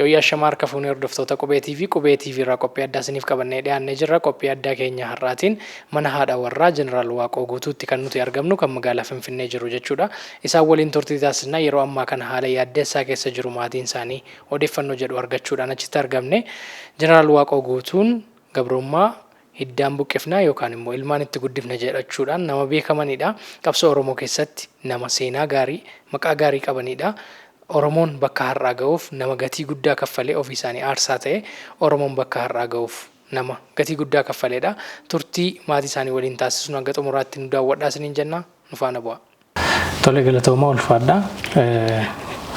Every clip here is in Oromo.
Yooyyaa shamaa harka fuunee hordoftoota Qubee TV, Qubee TV irraa qophii addaa isiniif qabannee dhiyaannee jirra. Qophii addaa keenya har'aatiin mana haadha warraa Jeneraal Waaqoo Guutuutti kan nuti argamnu kan magaalaa Finfinnee jiru jechuudha. Isaan waliin turtii taasisna. Yeroo ammaa kana haala yaaddessaa keessa jiru maatiin isaanii odeeffannoo jedhu argachuudhaan achitti argamne. Jeneraal Waaqoo Guutuun gabrummaa hiddaan buqqifna yookaan immoo ilmaan itti guddifna jedhachuudhaan nama beekamanidha. Qabsoo Oromoo keessatti nama seenaa gaarii, maqaa gaarii qabanidha. Oromoon bakka har'aa ga'uuf nama gatii guddaa kaffalee ofii isaanii aarsaa ta'e Oromoon bakka har'aa ga'uuf nama gatii guddaa kaffaledha. Turtii maatii isaanii waliin taasisnu hanga xumuraatti nu daawwadhaa isiniin jenna. Nu faana bu'aa. Tole, galatoomaa, ulfaadha.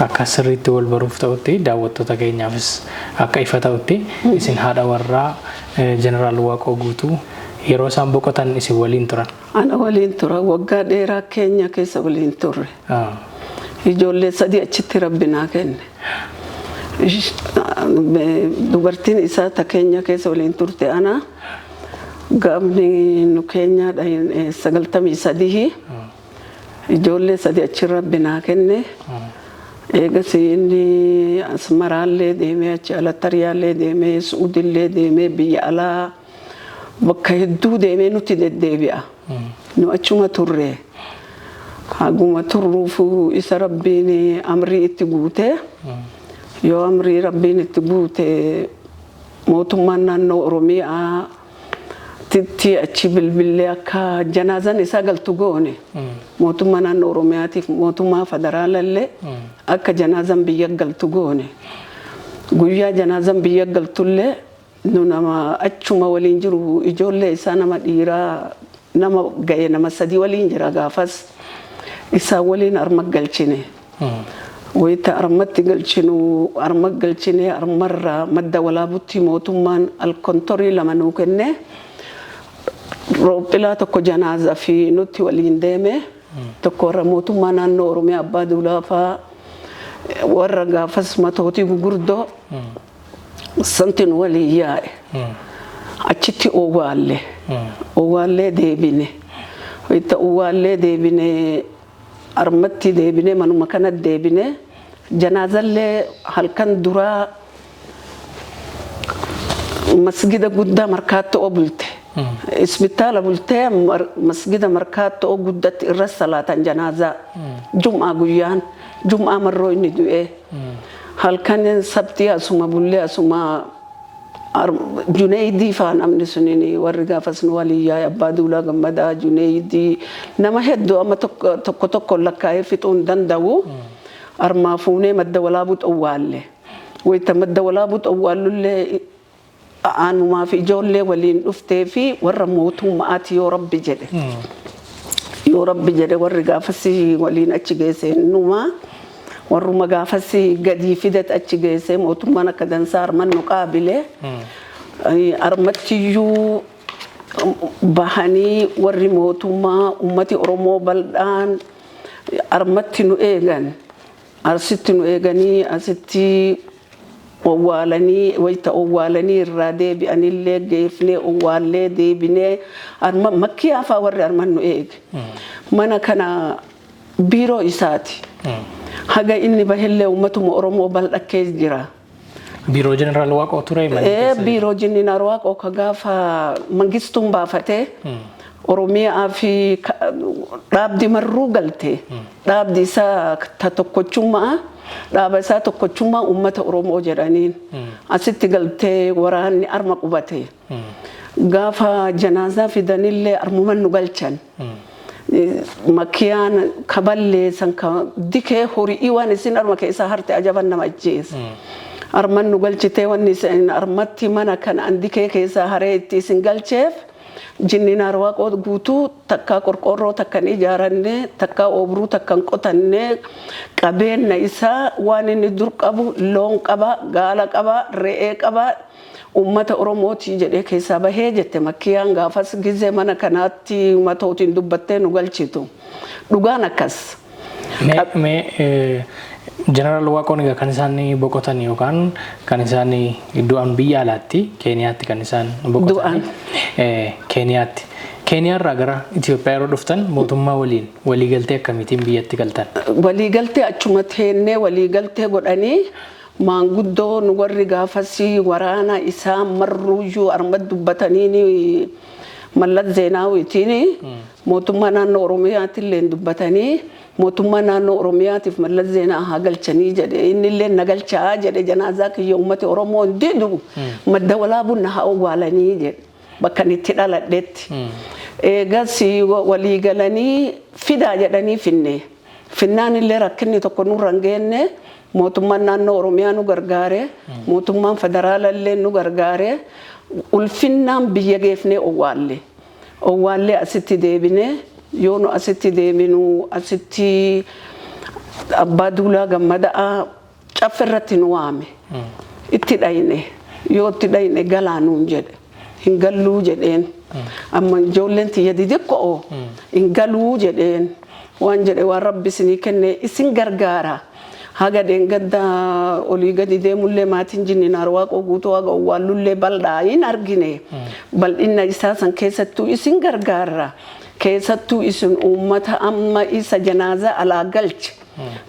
Akka sirriitti wal baruuf ta'utti, daawwattoota keenyaafis akka ifa ta'utti, isin haadha warraa Jeneraal Waaqoo Guutuu, yeroo isaan boqotan isin waliin turan. Ana waliin tura, waggaa dheeraa keenya keessa waliin turre. Ijoollee sadii achitti Rabbi naa kenne. Dubartiin isaa ta keenya keessa waliin turte ana. Gaafni nu keenyaadha 93, ijoollee sadii achi Rabbi naa kenne. Eegas inni Asmaraallee deemee, achi Alattariyaallee deemee, Su'uudillee deemee, biyya alaa bakka hedduu deemee nutti deddeebi'a. Nu achuma turre. Haguma turruufu isa Rabbiin amrii itti guute. Yoo amrii Rabbiin itti guute, mootummaan naannoo Oromiyaa titti achi bilbillee akka janaazan isaa galtu goone. Mootummaa naannoo Oromiyaatiif mootummaa federaalallee akka janaazan biyya galtu goone. Guyyaa janaazan biyya galtullee nu nama achuma waliin jiru, ijoollee isaa nama dhiiraa nama ga'e nama sadii waliin jira, gaafas isaan waliin arma galchine. Wayita armatti galchinu, arma galchine, armarraa Madda Walaabutti mootummaan alkontorii lama nuu kenne. Roophilaa tokko janaaza fi nutti waliin deeme. Tokko warra mootummaa naannoo Oromiyaa, Abbaa Duulaa fa'aa, warra gaafas matootii gugurdoo santi nu waliin yaa'e. Achitti owwaalle. Owwaallee deebine. Wayita owwaallee deebine, armatti deebine, manuma kana deebine, janaazallee halkan duraa masgida guddaa Markaattoo bulte. Isbitaala bultee masgida Markaattoo guddatti irra salaatan janaazaa. Jum'aa, guyyaan jum'aa marroo inni du'ee. Halkan sabtii asuma bullee, asuma Juneeydii faa, namni suniin warri gaafas nu waliin yaa'e, Abbaa Duulaa Gammadaa, Juneeydii, nama hedduu amma tokko tokko lakkaa'ee fixuu hin danda'u. Armaa fuunee Madda Walaabuu xowwaalle. Wayita Madda Walaabuu xowwaallullee aanumaa fi ijoollee waliin dhuftee fi warra mootummaati, yoo Rabbi jedhe. Yoo Rabbi jedhe, warri gaafas waliin achi geesse numaa. Warruma gaafas gadii fidet achi geesse. Mootummaan akka dansaa arman nu qaabile. Armattiyyuu bahanii warri mootummaa, ummati Oromoo bal'aan armatti nu eegan. Asitti nu eeganii, asitti owwaalanii, wayita owwaalanii irraa deebi'anillee geefnee owwaallee deebinee, arma makkiyaa faa warri arman nu eege. Mana kana biiroo isaati. Haga inni bahellee uummatuma Oromoo bal'akkee jira. Biiroo Jeneraal Waaqoo ture manni keessa jiru? Biiroo Jeneraal Waaqoo ka gaafa Mangistuun baafatee Oromiyaa fi dhaabdi marruu galte. Dhaabdi isaa ta tokkochummaa, dhaaba isaa tokkochummaa uummata Oromoo jedhaniin. Asitti galtee waraanni arma qubate. Gaafa janaazaa fidanillee armuman nu galchan. Makkiyaan ka balleessan, ka dikee horii waan isin arma keessaa harte ajaban nama ajjeesa. Arman nu galchitee, wanni isin armatti mana kana an dikee keessaa haree itti isin galcheef, Jinninaar Waaqoo Guutuu takkaa qorqoorroo takkan ijaaranne, takkaa oobruu takkan qotanne, qabeenna isaa waan inni dur qabu, loon qaba, gaala qaba, re'ee qaba, uummata Oromooti jedhee keessaa bahee jette makkiyaan gaafas gizee mana kanaatti matootiin dubbattee nu galchitu. Dhugaan akkas. Mee Jeneraal Waaqoon egaa kan isaan boqotan yookaan kan isaan du'an biyya alaatti, Keeniyaatti kan isaan boqotan. Du'an. Keeniyaatti. Keeniyaarraa gara Itoophiyaa yeroo dhuftan mootummaa waliin waliigaltee akkamiitiin biyyatti galtan? Waliigaltee achuma teennee waliigaltee godhanii. Maanguddoon warri gaafasii waraana isaa marruuyyuu arma dubbatanii, Mallas Zeenaawiitiin, mootummaa naannoo Oromiyaatillee dubbatanii, mootummaa naannoo Oromiyaatiif Mallas Zeenaa haa galchanii jedhe. Inni illee na galchaa jedhe. Janaazaa kiyya uummati Oromoo hin didu, Madda Walaabuun na haa owwaalanii jedhe, bakka inni itti dhaladhetti. Eegas walii galanii fidaa jedhanii finne. Finnaan illee rakkinni tokko nurra hin geenne. Mootummaan naannoo Oromiyaa nu gargaare, mootummaan federaala illee nu gargaare, ulfinnaan biyya geefnee owwaalle. Owwaallee asitti deebine. Yoo nu asitti deebinu, asitti Abbaa Duulaa Gammadaa caffe irratti nu waame. Itti dhayne. Yoo itti dhayne, galaa nuun jedhe. Hin galluu jedheen. Amma ijoolleen tiyya didiqqoo, hin galuu jedheen. Waan jedhe, waan Rabbi isinii kenne isin gargaara. Haga dheengadda olii gadi deemullee maatiin Jinninaar Waaqoo Guutuu haga owwaallullee bal'aa hin argine. Bal'inna isaa san keessattuu isin gargaara. Keessattuu isin uummata amma isa janaazaa alaa galche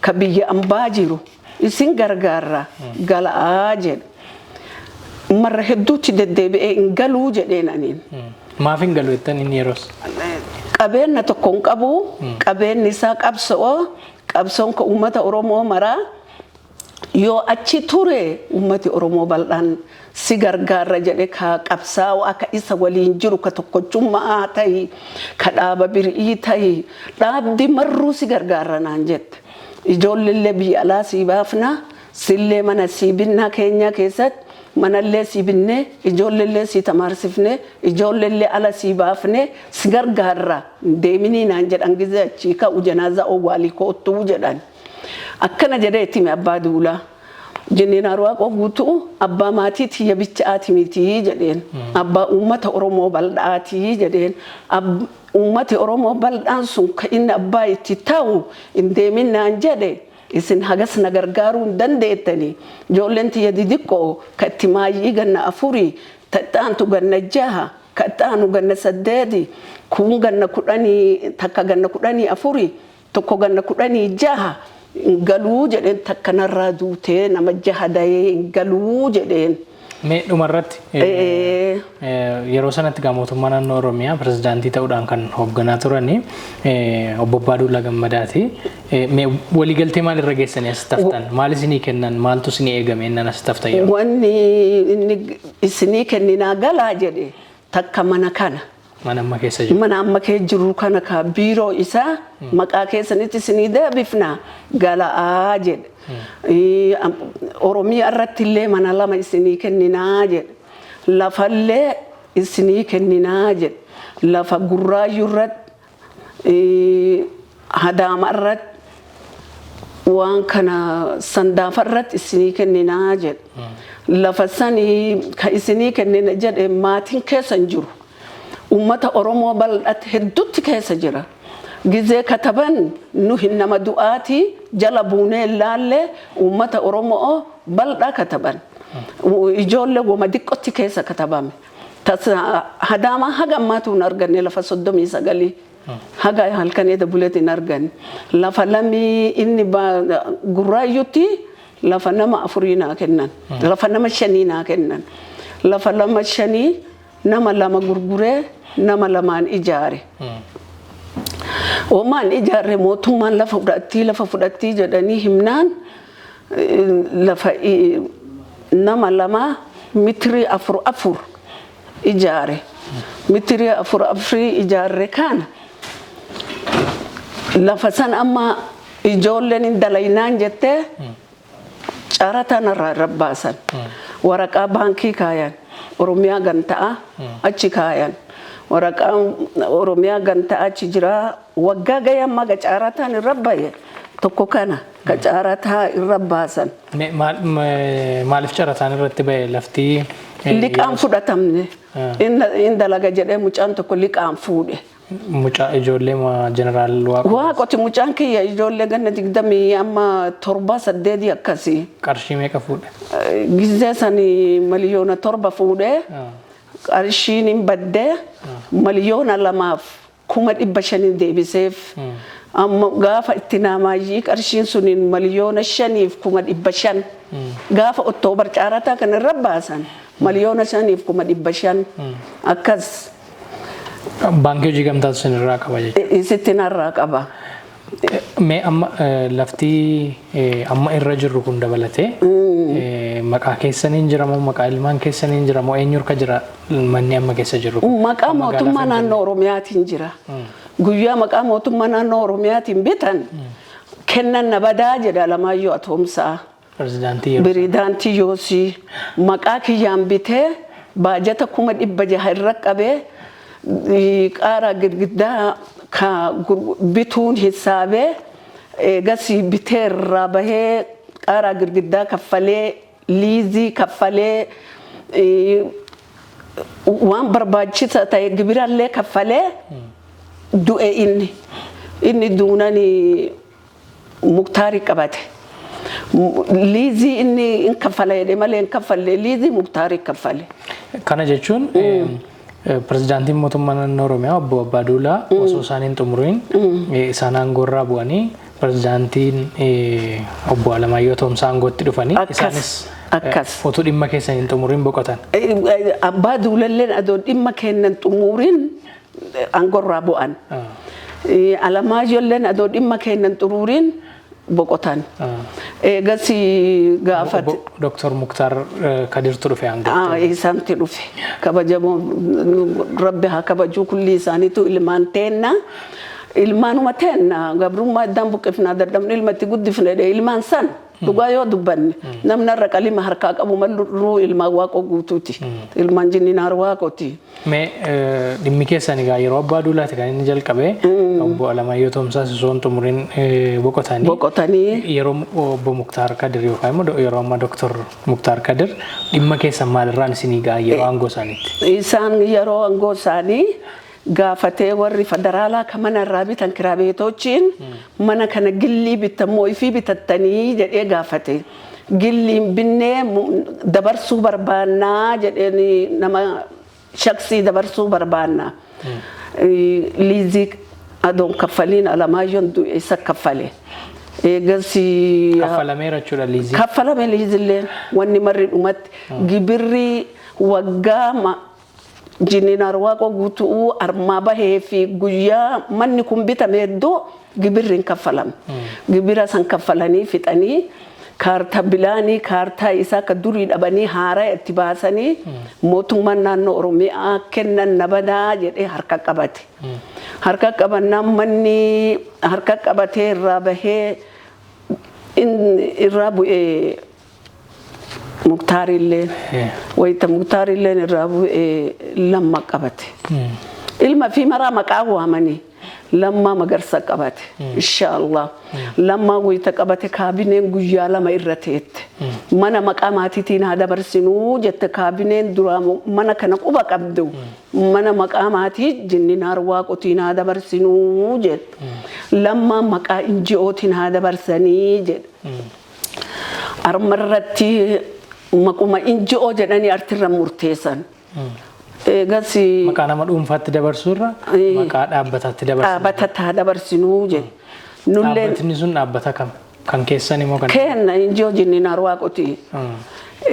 ka biyya ambaa jiru isin gargaara, gala'aa jedhe. Marra hedduutti deddeebi'ee hin galuu jedheen aniin. Maaf hin galu jettan inni yeroos? Qabeenya tokko hin qabu. Qabeenyi isaa qabsoo. Qabsoon ka uummata Oromoo maraa yoo achi ture, uummati Oromoo bal'aan si gargaarra jedhe. Ka qabsaa'u akka isa waliin jiru, ka tokkochummaa ta'i, ka dhaaba bir'ii ta'i, dhaabdi marruu si gargaarra naan jette. Ijoolleellee biyya alaa sii baafna, sillee mana sii binnaa, Keenyaa keessatti manallee sii binnee, ijoolleellee sii tamaarsifne, ijoolleellee ala sii baafne, si gargaarra, deeminii naan jedhan. Gizee achii ka'u, janaazaa owwaalii koottuu jedhan. Akkana jedhee itti hime Abbaa Duulaa. Jeneraal Waaqoo Guutuu abbaa maatii tiyya bichaati miti jedheen. Abbaa uummata Oromoo bal'aatii jedheen. Uummati Oromoo bal'aan sun ka inni abbaa itti ta'u hin deemin naan jedhe. Isin hagas na gargaaruu hin dandeettanii. Ijoolleen tiyya didiqqoo, ka itti maayyii ganna 4, taxaantu ganna 6, ka itti ganna 8, kun ganna 10, takka ganna 14, tokko ganna 16, hin galuu jedheen. Takka narraa duutee, nama jaha dayee, hin galuu jedheen. Mee dhumarratti, yeroo sanatti gaa mootummaa naannoo Oromiyaa pirezidaantii ta'uudhaan kan hoogganaa turanii obbo Abbaa Duulaa Gammadaati. Mee waliigaltee maalirra geessanii as taftan? Maal isinii kennan? Maaltu isinii eegame innaan as taftan yeroo? Wanni inni isinii kenninaa galaa jedhe takka mana kana. Mana amma keessa jiru. Mana amma kee jiru kana, ka biiroo isaa maqaa keessanitti isinii deebifna, gala'aa jedhe. Oromiyaa irratti illee mana lama isinii kenninaa jedhe. Lafallee isinii kenninaa jedhe. Lafa Gurraayyuu irratti, Hadaama irratti, waan kana Sandaafa irratti isinii kenninaa jedhe. Lafa sanii ka isinii kennina jedhe maatiin keessa hin jiru. Uummata Oromoo bal'ate hedduutti keessa jira. Gizee kataban nu hin nama du'aati jala buunee ilaalle, uummata Oromoo bal'aa kataban. Ijoollee woma diqqotti keessa katabame. Tasa Hadaamaa haga ammaatu hin arganne, lafa 39. Haga halkan eda buleeti hin arganne. Lafa lamii inni Gurraayyutti lafa nama afurii naa kennan. Lafa nama shanii naa kennan. Lafa lama shanii nama lama gurguree nama lamaan ijaare. Homaan ijaarre, mootummaan lafa fudhattii, lafa fudhattii jedhanii himnaan, lafa nama lama mitirii afur afur ijaare. Mitirii afur afurii ijaarre kana, lafa san amma ijoolleen hin dalaynaan jettee carata narraa irra baasan. Waraqaa baankii kaayan. Oromiyaa ganta'a achi kaayan. Waraqaa Oromiyaa ganta'a achi jira. Waggaa gaya amma ga caarataan irra baye tokko kana ka caarataa irra baasan. Maaliif carataan irratti bahe laftii? Liqaan fudhatamne. In dalaga jedhee mucaan tokko liqaan fuudhe. Mucaa ijoollee Jeneraal Waaqoo? Waaqoti, mucaan kiyya ijoollee ganna 27 8 akkasii. Qarshii meeqa fuudhe? Gizee sanii 7 miliyoona fuudhee, qarshiin hin baddee, 2,200,000. 500,000 deebiseef. Amma gaafa itti naamaayyii qarshiin suniin 5,500,000. Gaafa Oktoobar caarataa kan irra baasan 5,500,000 akkas. Baankii hojii gamtaatu isinirraa qaba jechuudha. Isitti narraa qaba. Mee amma lafti amma irra jirru kun dabalatee maqaa keessaniin jira moo maqaa ilmaan keessaniin jira moo eenyu harka jira manni amma keessa jirru kun? Maqaa mootummaa naannoo Oromiyaatiin jira. Guyyaa maqaa mootummaa naannoo Oromiyaatiin bitan kennan na badaa jedha Alamaayyoo Atoomsaa. Pirezidaantii yeroo Pirezidaantii Yoosii maqaa kiyyaan bitee baajata 600,000 irra qabee qaaraa girgiddaa ka bituun hisaabee eegasii bitee irraa bahee qaaraa girgiddaa kaffalee liizii kaffalee waan barbaachisa ta'e gibirallee kaffalee du'e inni. Inni duunani Muktaari qabate. Liizii inni hin kaffala jedhe malee hin kaffalle, liizii Muktaari kaffale. Kana jechuun pirezidaantiin mootummaa naannoo Oromiyaa obbo Abbaa Duulaa osoo isaan hin xumuriin isaan aangoorraa bu'anii pirezidaantiin obbo Alamaayyoo Toomsaa aangootti dhufanii isaanis utuu dhimma keessan hin xumuriin boqotan. Abbaa Duulalleen adoo dhimma kennan xumuriin aangorraa bu'an. Alamaayyolleen adoo dhimma kennan xumuriin boqotan. Eegas gaafate. Dooktar Muktaar Kadirtu dhufe aangootti. Isaanti dhufe. Kabajamoo Rabbi haa kabajuu, kulli isaaniitu ilmaan teenna. Ilmaanuma teenna gabrummaa iddaan buqqifnaa dadhabne ilma itti guddifne ilmaan san. Dhugaa yoo dubbanne namni irra qalima harkaa qabu malluu ilmaan Waaqoo Guutuuti. Ilmaan Jinninaar Waaqooti. Mee dhimmi keessan egaa yeroo Abbaa Duulaati kan inni jalqabe, obbo Alamaayyoo Toomsaas osoo hin xumuriin boqotanii. Boqotanii. Yeroo obbo Muktaar Kadir yookaan immoo yeroo ammaa Dooktar Muktaar Kadir dhimma keessan maalirraan isinii ga'a yeroo aangoo isaaniitti? Isaan yeroo aangoo isaanii gaafatee warri federaalaa kan mana irraa bitan kiraabeetochiin mana kana gillii bitammoo ifii bitattanii jedhee gaafate. Gilliin binnee dabarsuu barbaannaa jedheen, nama shaksii dabarsuu barbaannaa. Liizii adoon kaffaliin Alamaayyoon du'e, isa kaffale. Eegas Kaffalameera jechuudha liizii. Kaffalame liizillee, wanni marri dhumatti gibirri waggaa Jinninaar Waaqoo Guutuu armaa bahee fi guyyaa manni kun bitame hedduu gibirri hin kaffalamne. Gibira san kaffalanii fixanii kaartaa bilaanii kaartaa isaa akka durii dhabanii haaraa itti baasanii mootummaan naannoo Oromiyaa kennan na badaa jedhee harka qabate. Harka qabannaan manni harka qabatee irraa bahee irraa bu'ee Muktaarillee. Wayita Muktaarilleen irraa bu'ee Lamma qabate. Ilma fi maraa maqaa waamanii Lammaa Magarsa qabate. Inshaallah. Lammaa wayita qabate kaabineen guyyaa 2 irra teette. Mana maqaa maatiitiin haa dabarsinuu jette kaabineen duraa mana kana quba qabdu. Mana maqaa maatii Jinninaar Waaqotiin haa dabarsinuu jette. Lammaan maqaa NGOtiin haa dabarsanii jedhe. Arma irratti maquma NGO jedhanii artirra murteessan. Eegas Maqaa nama dhuunfaatti dabarsuurra maqaa dhaabbataatti dabarsan. Dhaabbata haa dabarsinuu jedhe. Nulleen Dhaabbatni sun dhaabbata kam? Kan keessan immoo kan? Kenna NGO Jinninaar Waaqoti.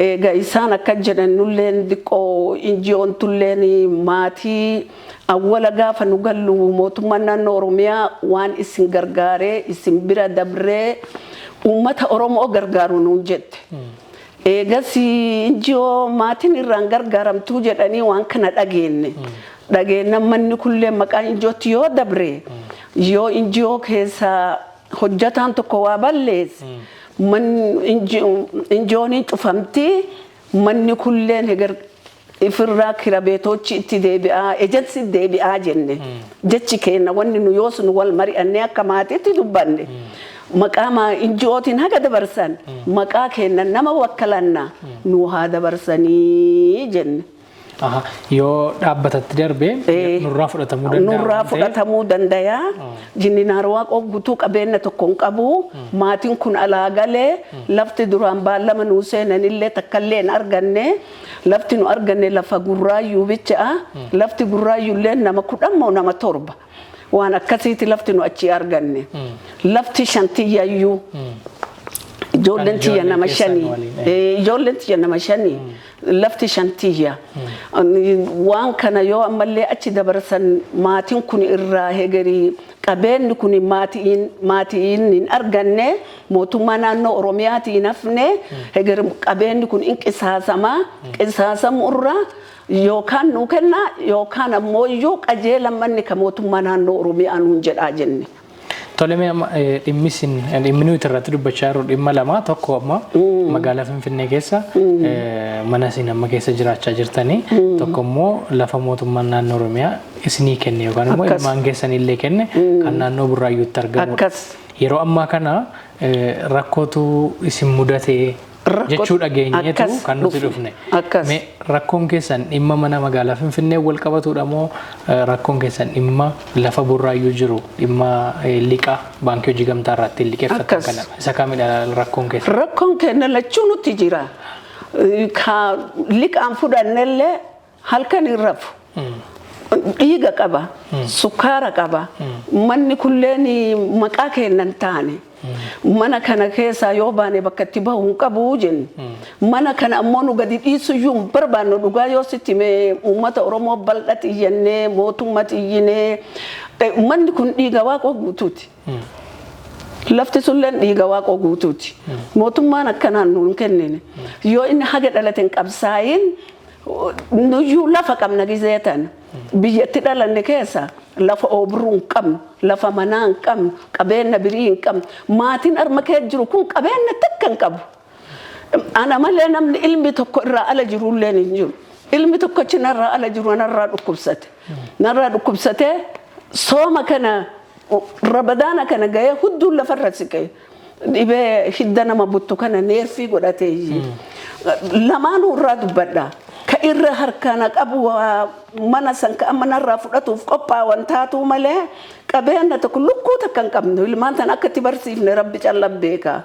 Eega isaan akka jedhan nulleen xiqqoo NGOn tulleen maatii awwala gaafa nu gallu mootummaan naannoo Oromiyaa waan isin gargaaree isin bira dabree uummata Oromoo gargaaru nuun jette. Eegas NGO maatiin irraan gargaaramtuu jedhanii waan kana dhageenne. Dhageenna manni kullee maqaa NGOtti yoo dabre yoo NGO keessaa hojjataan tokko waa balleesse NGOn cufamti, manni kulleen hegar ifirraa kirabeetochi itti deebi'aa ejensi deebi'aa jenne. Jechi keenya wanni nu yoos nu wal mari'annee akka maatiitti dubbanne maqaa NGOtiin haga dabarsan maqaa keenya nama wakkalanna nu haa dabarsanii jenne. Aha. Yoo dhaabbatatti darbee nurraa fudhatamuu danda'a. Nurraa waan ta'eef. Fudhatamuu danda'a. Jinninaar Waaqoo Guutuu qabeenya tokko hin qabu. Maatiin kun alaa galee lafti duraan baallama nuu seenanillee takkallee hin arganne. Lafti nu arganne lafa Gurraayyuu bicha'a. Lafti Gurraayyuullee nama 10 moo nama 7. Waan akkasiiti lafti nu achii arganne. Lafti shantiyyayyuu. Ijoolleen Kan tiyya ijoollee nama keessan shanii. waliin, Ijoolleen tiyya nama shanii. Lafti shantiyya. Waan kana yoo ammallee achi dabarsan, maatiin kun irraa hegerii qabeenyi kun maatiin hin arganne, mootummaa naannoo Oromiyaatiin hafne, hegerii qabeenyi kun in qisaasamaa. Qisaasamu irraa yookaan nuu kennaa yookaan ammoo iyyuu qajeelan manni ka mootummaa naannoo Oromiyaa nuun jedhaa jenne. Tole, mee amma dhimmi isin dhimmi nuti irratti dubbachaa jirru dhimma lama. Tokko amma magaalaa Finfinnee keessa mana isin amma keessa jiraachaa jirtanii, tokko immoo lafa mootummaan naannoo Oromiyaa isinii kenne yookaan immoo ilmaan keessanii kenne kan naannoo Burraayyuutti argamudha. Yeroo ammaa kana rakkootu isin mudate jechuu dhageenyeetu kan nuti dhufne. Mee rakkoon keessan dhimma mana magaalaa Finfinnee wal qabatudha moo rakkoon keessan dhimma lafa Burraayyuu jiru, dhimma liqaa baankii hojii gamtaa irratti liqeeffatan kana, isa kamidha rakkoon keessan? Rakkoon keenya lachuu nutti jira. Ka liqaan fudhannellee halkan hin rafu. Dhiiga qaba, sukkaara qaba. Manni kulleen maqaa kennan taane. Mana kana keessaa yoo baane bakka itti bahu hin qabu jenne. Mana kana ammoo nu gadi dhiisuyyuu hin barbaannu. Dhugaa yoo sitti hime, uummata Oromoo bal'aa xiyyannee, mootummaa xiyyinee, manni kun dhiiga Waaqoo Guutuuti. Lafti sulleen dhiiga Waaqoo Guutuuti. Mootummaan akkanaan nu hin kennine. Yoo inni haga dhalate hin qabsaayin, nuyyuu lafa qabna gizee tana. Biyyatti dhalanne keessa lafa oobruu hin qabnu, lafa manaa hin qabnu, qabeenya birii hin qabnu. Maatiin arma kee jiru kun qabeenya takka hin qabu. Ana malee namni ilmi tokko irraa ala jirulleen hin jiru. Ilmi tokkochi narraa ala jiru narraa dhukkubsate. Narraa dhukkubsatee sooma kana, Ramadaana kana gahee hudduun lafarra siqee. Dhibee hidda nama buttu kana neerfii godhatee. Lamaanuu irraa dubbadha. Ka irra harkaana qabu mana san ka amma narraa fudhatuuf qophaawan taatuu malee, qabeenya tokko, lukkuu takka hin qabnu. Ilmaan tan akka itti barsiifne Rabbi callan beeka.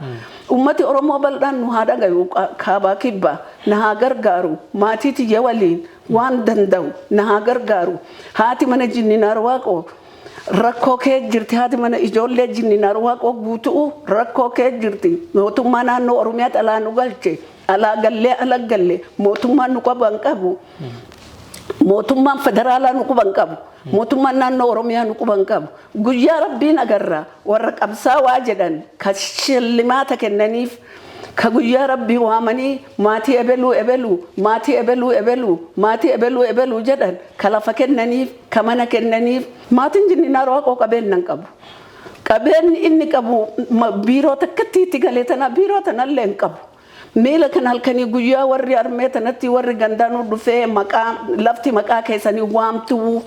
Ummati Oromoo bal'aan nu haa dhagayu, kaabaa kibbaa na haa gargaaru, maatii tiyya waliin waan danda'u na haa gargaaru. Haati mana Jinninaar Waaqoo rakkoo kee jirti. Haati mana ijoollee Jinninaar Waaqoo Guutuu rakkoo kee jirti. Mootummaa naannoo Oromiyaa alaa nu galche. Alaa gallee ala galle mootummaan nu qaban qabu. Mootummaan federaalaa nu quban qabu. Mootummaan naannoo Oromiyaa nu quban qabu. Guyyaa Rabbiin agarra, warra qabsaawaa jedhan ka shillimaata kennaniif, ka guyyaa Rabbii waamanii maatii ebeluu ebeluu, maatii ebeluu ebeluu, maatii ebeluu ebeluu jedhan, ka lafa kennaniif, ka mana kennaniif. Maatiin Jinninaar Waaqoo qabeenya hin qabu. Qabeenyi inni qabu biiroo takkatti itti galee tana, biiroo tanallee hin qabu. Miila kan halkanii guyyaa warri armee tanatti, warri gandaanuu dhufee maqaa lafti maqaa keessanii waamtuu,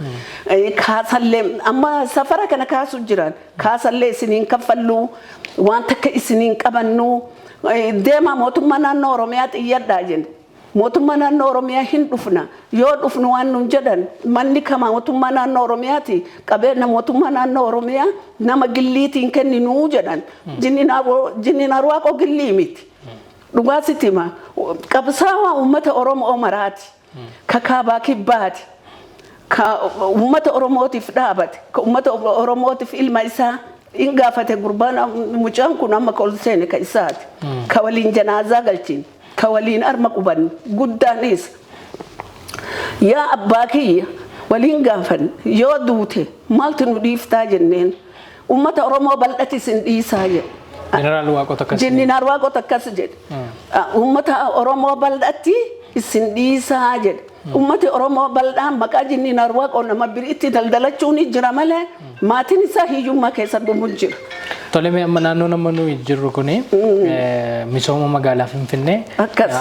kaasallee amma safara kana kaasu jiran, kaasallee isiniin kaffalluu, waan takka isiniin qabannu, deemaa mootummaa naannoo Oromiyaa xiyyadhaa jenna. Mootummaa naannoo Oromiyaa hin dhufna. Yoo dhufnu waan nun jedhan, manni kama mootummaa naannoo Oromiyaati, qabeenya mootummaa naannoo Oromiyaa nama gilliitiin kenninuu jedhan. Jinninaar Waaqoo gillii miti. Dhugaa sitti hima. Qabsaawaa uummata Oromoo maraati. Ka kaabaa kibbaati. Ka uummata Oromootiif dhaabate. Ka uummata Oromootiif ilma isaa hin gaafate. Gurbaan, mucaan kun amma ol seene ka isaati. Ka waliin janaazaa galchin. Ka waliin arma quban guddaanis. Yaa abbaa kiyya, waliin gaafan, yoo duute maaltu nu dhiiftaa jenneen. Uummata Oromoo bal'ati isin dhiisaa jedhe. Jeneraal Waaqoo akkas. Jinninaar Waaqoo akkas jedhe. Uummata Oromoo bal'atti isin dhiisaa jedhe. Uummati Oromoo bal'aan maqaa Jinninaar Waaqoo nama biriitti daldalachuun ni jira malee, maatiin isaa hiyyummaa keessa dhumu jira. Tole, mee amma naannoo nama nuyi jirru kuni misooma magaalaa Finfinnee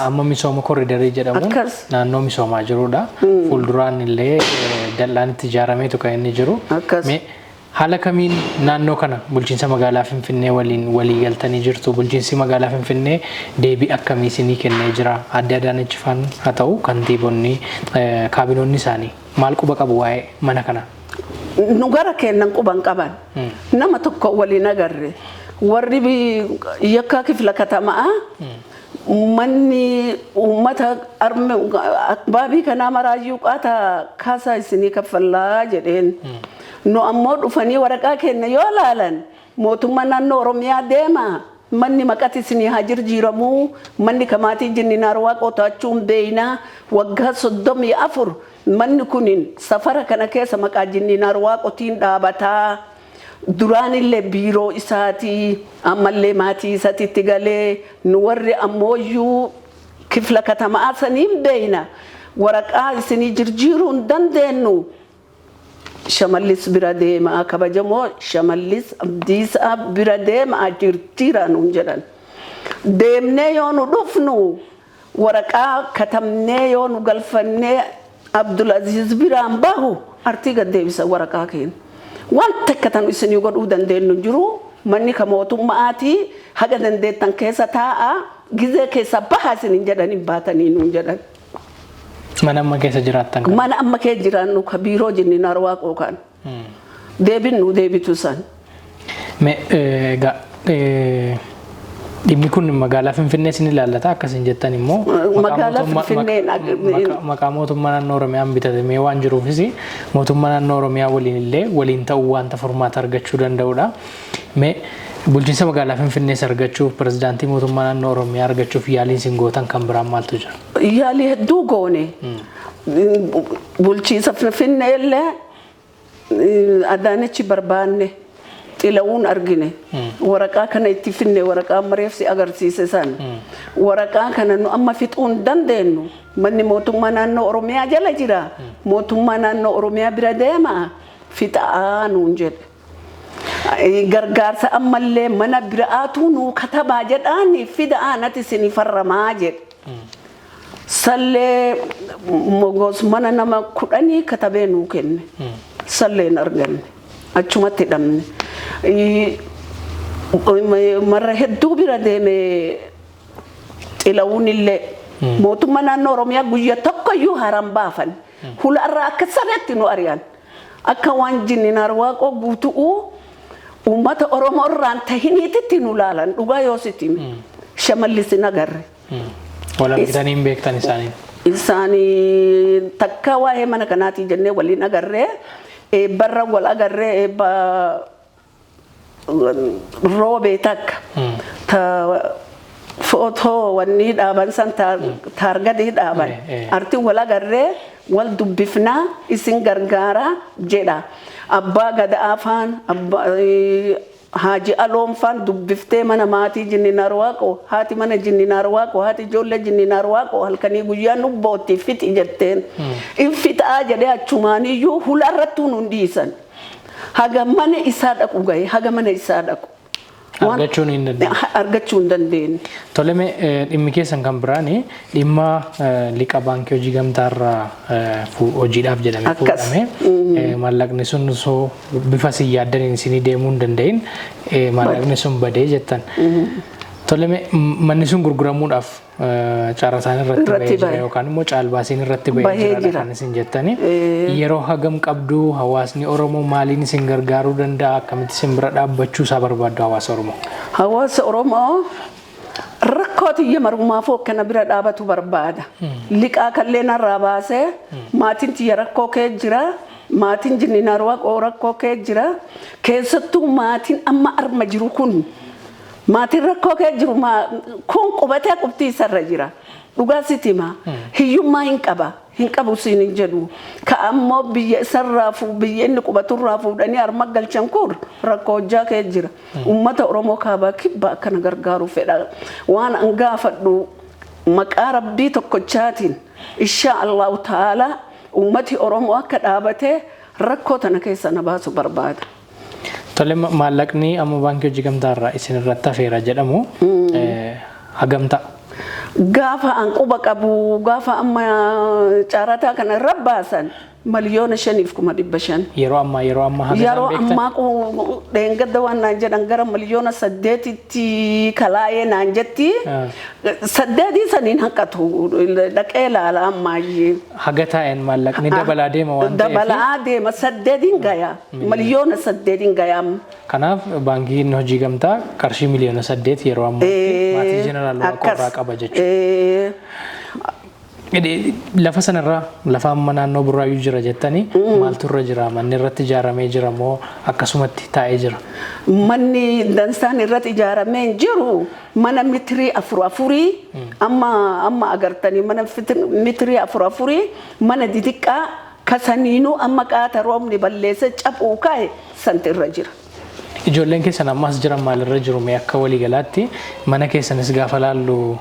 amma misooma koriidarii jedhamuun naannoo misoomaa jirudha. Fuulduraan illee dallaan itti ijaarameetu kan inni jiru. Mee Haala kamiin naannoo kana bulchiinsa magaalaa Finfinnee waliin walii galtanii jirtu? Bulchiinsi magaalaa Finfinnee deebii akkamii isinii kennee jira? Aadde Adaanech faan haa ta'u kantiibonni, kaabinoonni isaanii maal quba qabu waa'ee mana kanaa? Nu gara keennan quban qaban. Nama tokko waliin agarre. Warri yakkaa kifla katamaa manni uummata baabii kanaa maraayyuu qaata kaasaa isinii kaffallaa jedheen. Nu ammoo dhufanii waraqaa keenya yoo laalan, mootummaa naannoo Oromiyaa deema. Manni maqati isinii haa jirjiiramuu, manni kamaatii jinninaar Waaqoo to'achuu hin beeynaa, waggaa 34 manni kunin safara kana keessa maqaa jinninaar Waaqotiin dhaabataa. Duraanillee biiroo isaatii, ammallee maatii isaatitti galee, nu warri ammooyyuu kifla katamaa saniin beeyna. Waraqaa isinii jirjiiruu hin dandeenyu. Shamallis bira deemaa, kabajamoo Shamallis Abdiisaa bira deemaa, jirjiiraa nuun jedhan. Deemnee yoo nu dhufnu, waraqaa katabnee yoo nu galfannee Abdulaziz biraan bahu, artii gad deebisa waraqaa keenya. Waan takka tan isinii godhuu dandeenyu hin jiru. Manni ka mootummaatii, haga dandeettan keessa taa'a, gizee keessa baha isinin jedhan, hin baatanii nuun jedhan. Mana amma keessa jiraattan kana. Mana amma keessa jiraannu ka biiroo jinninaar Waaqoo kan. Deebin nu deebitu san. Mee egaa dhimmi kun magaalaa Finfinnee isin ilaallata akkasin jettan immoo maqaa Magaalaa Finfinneen maqaa mootummaa naannoo Oromiyaan bitatamee waan jiruufis mootummaa naannoo Oromiyaa waliin illee waliin ta'uu wanta furmaata argachuu danda'udha. Mee bulchiinsa magaalaa Finfinnees argachuuf, pirezidaantii mootummaa naannoo Oromiyaa argachuuf yaaliin isin gootan kan biraan maaltu jira? Yaalii hedduu goone. Bulchiinsa Finfinnee illee Adaanechi barbaanne, Xilawuun argine. Waraqaa kana itti finne, waraqaa mareefsi agarsiise san. Waraqaa kana nu amma fixuu hin dandeenyu. Manni mootummaa naannoo Oromiyaa jala jira. Mootummaa naannoo Oromiyaa bira deema. Fixaa nuun jedhe. Gargaarsa ammallee mana biraatu nuu katabaa jedhaani, fida'aa nati isinii farramaa jedhe. Sallee mogos mana nama 10 katabee nuu kenne. Sallee hin arganne. Achumatti dhabne. Marra hedduu bira deeme Xilawuun illee. Mootummaa naannoo Oromiyaa guyyaa tokkoyyuu haaraan baafan. Hulaarraa akka sareetti nu ari'an. Akka waan jinninaar Waaqoo guutu'uu uummata Oromoo irraan tahiniititti nu laalan, dhugaa yoo sitti hime. Shamallis hin agarre. Wal argitanii hin beektan isaaniin? Isaanii takka waa'ee mana kanaatii jennee waliin agarree, eebbarra wal agarree, eebba roobee takka ta footoo wanni dhaaban san, taargadii dhaaban, arti wal agarree wal dubbifnaa, isin gargaaraa jedha. Abbaa gadaa faan, Haaji Aloon faan dubbiftee, mana maatii jinninaar Waaqoo, haati mana jinninaar Waaqoo, haati ijoollee jinninaar Waaqoo halkanii guyyaa nu bootti, fixi jetteen. In fixaa jedhee achumaaniyyuu hulaarrattuu nun dhiisan. Haga mana isaa dhaqu gahe, haga mana isaa dhaqu. Argachuun hin dandeenye. Argachuu hin dandeenye. Toleme, dhimmi keessan kan biraani dhimma liqa baankii hojii gamtaarraa hojiidhaaf jedhamee fuudhame. Maallaqni sun osoo bifa isin yaaddaniin isinii deemuu hin danda'in maallaqni sun badee jettan. Toleme, manni sun gurguramuudhaaf caarasaan irratti bahee jira yookaan immoo caalbaasiin irratti bahee jira kan isin jettani. Yeroo hagam qabdu? Hawaasni Oromoo maaliin isin gargaaruu danda'a? Akkamitti isin bira dhaabbachuu isaa barbaaddu hawaasa Oromoo? Hawaasa Oromoo rakkoo tiyya marumaafuu akkana bira dhaabatu barbaada. Liqaa kallee narraa baasee, maatiin tiyya rakkoo kee jira. Maatiin jinninaar Waaqoo rakkoo kee jira. Keessattuu maatiin amma arma jiru kun, maatiin rakkoo kee jiru kun qubatee qubtii isarra jira. Dhugaa sitti hima. Hiyyummaa hin qaba. Hin qabu siin hin jedhu. Ka ammoo biyya isarraa biyya inni qubaturraa fuudhanii harma galchan kun rakkoo hojjaa kee jira. Uummata Oromoo kaabaa kibbaa akkana gargaaruu fedha. Waan an gaafadhu, maqaa Rabbii tokkochaatiin, insha Allahu ta'ala, uummati Oromoo akka dhaabatee rakkoo tana keessa na baasu barbaada. Tole, maallaqni amma baankii hojii gamtaarraa isin irratti hafeera jedhamu hagam ta'a? Gaafa an quba qabu, gaafa amma caarataa kana irra baasan, 5,500,000. Yeroo ammaa haga isaan Yeroo beektan? ammaa dheengadda waan naan jedhan gara 8 miliyoona kalaa'ee naan jetti. Saddeetii saniin hanqatu, dhaqee ilaala ammaayyee. Haga taa'een maallaqni dabalaa deema waan ta'eef. Dabalaa deema, saddeetiin gaya. 8 miliyoona gaya amma. Kanaaf baankiin hojii gamtaa qarshii 8 miliyoona yeroo ammaatti maatii Jeneraal Waaqoo irraa qaba jechuudha. Lafa sanarraa, lafa amma naannoo Burraayyuu jira jettanii, maaltu irra jira? Manni irratti ijaaramee jira moo akkasumatti taa'ee jira? Manni dansaan irratti ijaaramee hin jiru, mana mitirii afur afurii amma amma agartanii, mana mitirii afur afurii, mana didiqqaa kasaniinuu amma qaata roobni balleesse caphuu kaa'e santi irra jira. Ijoolleen keessan ammas jiran maalirra jiru? Mee akka waliigalaatti mana keessanis gaafa laallu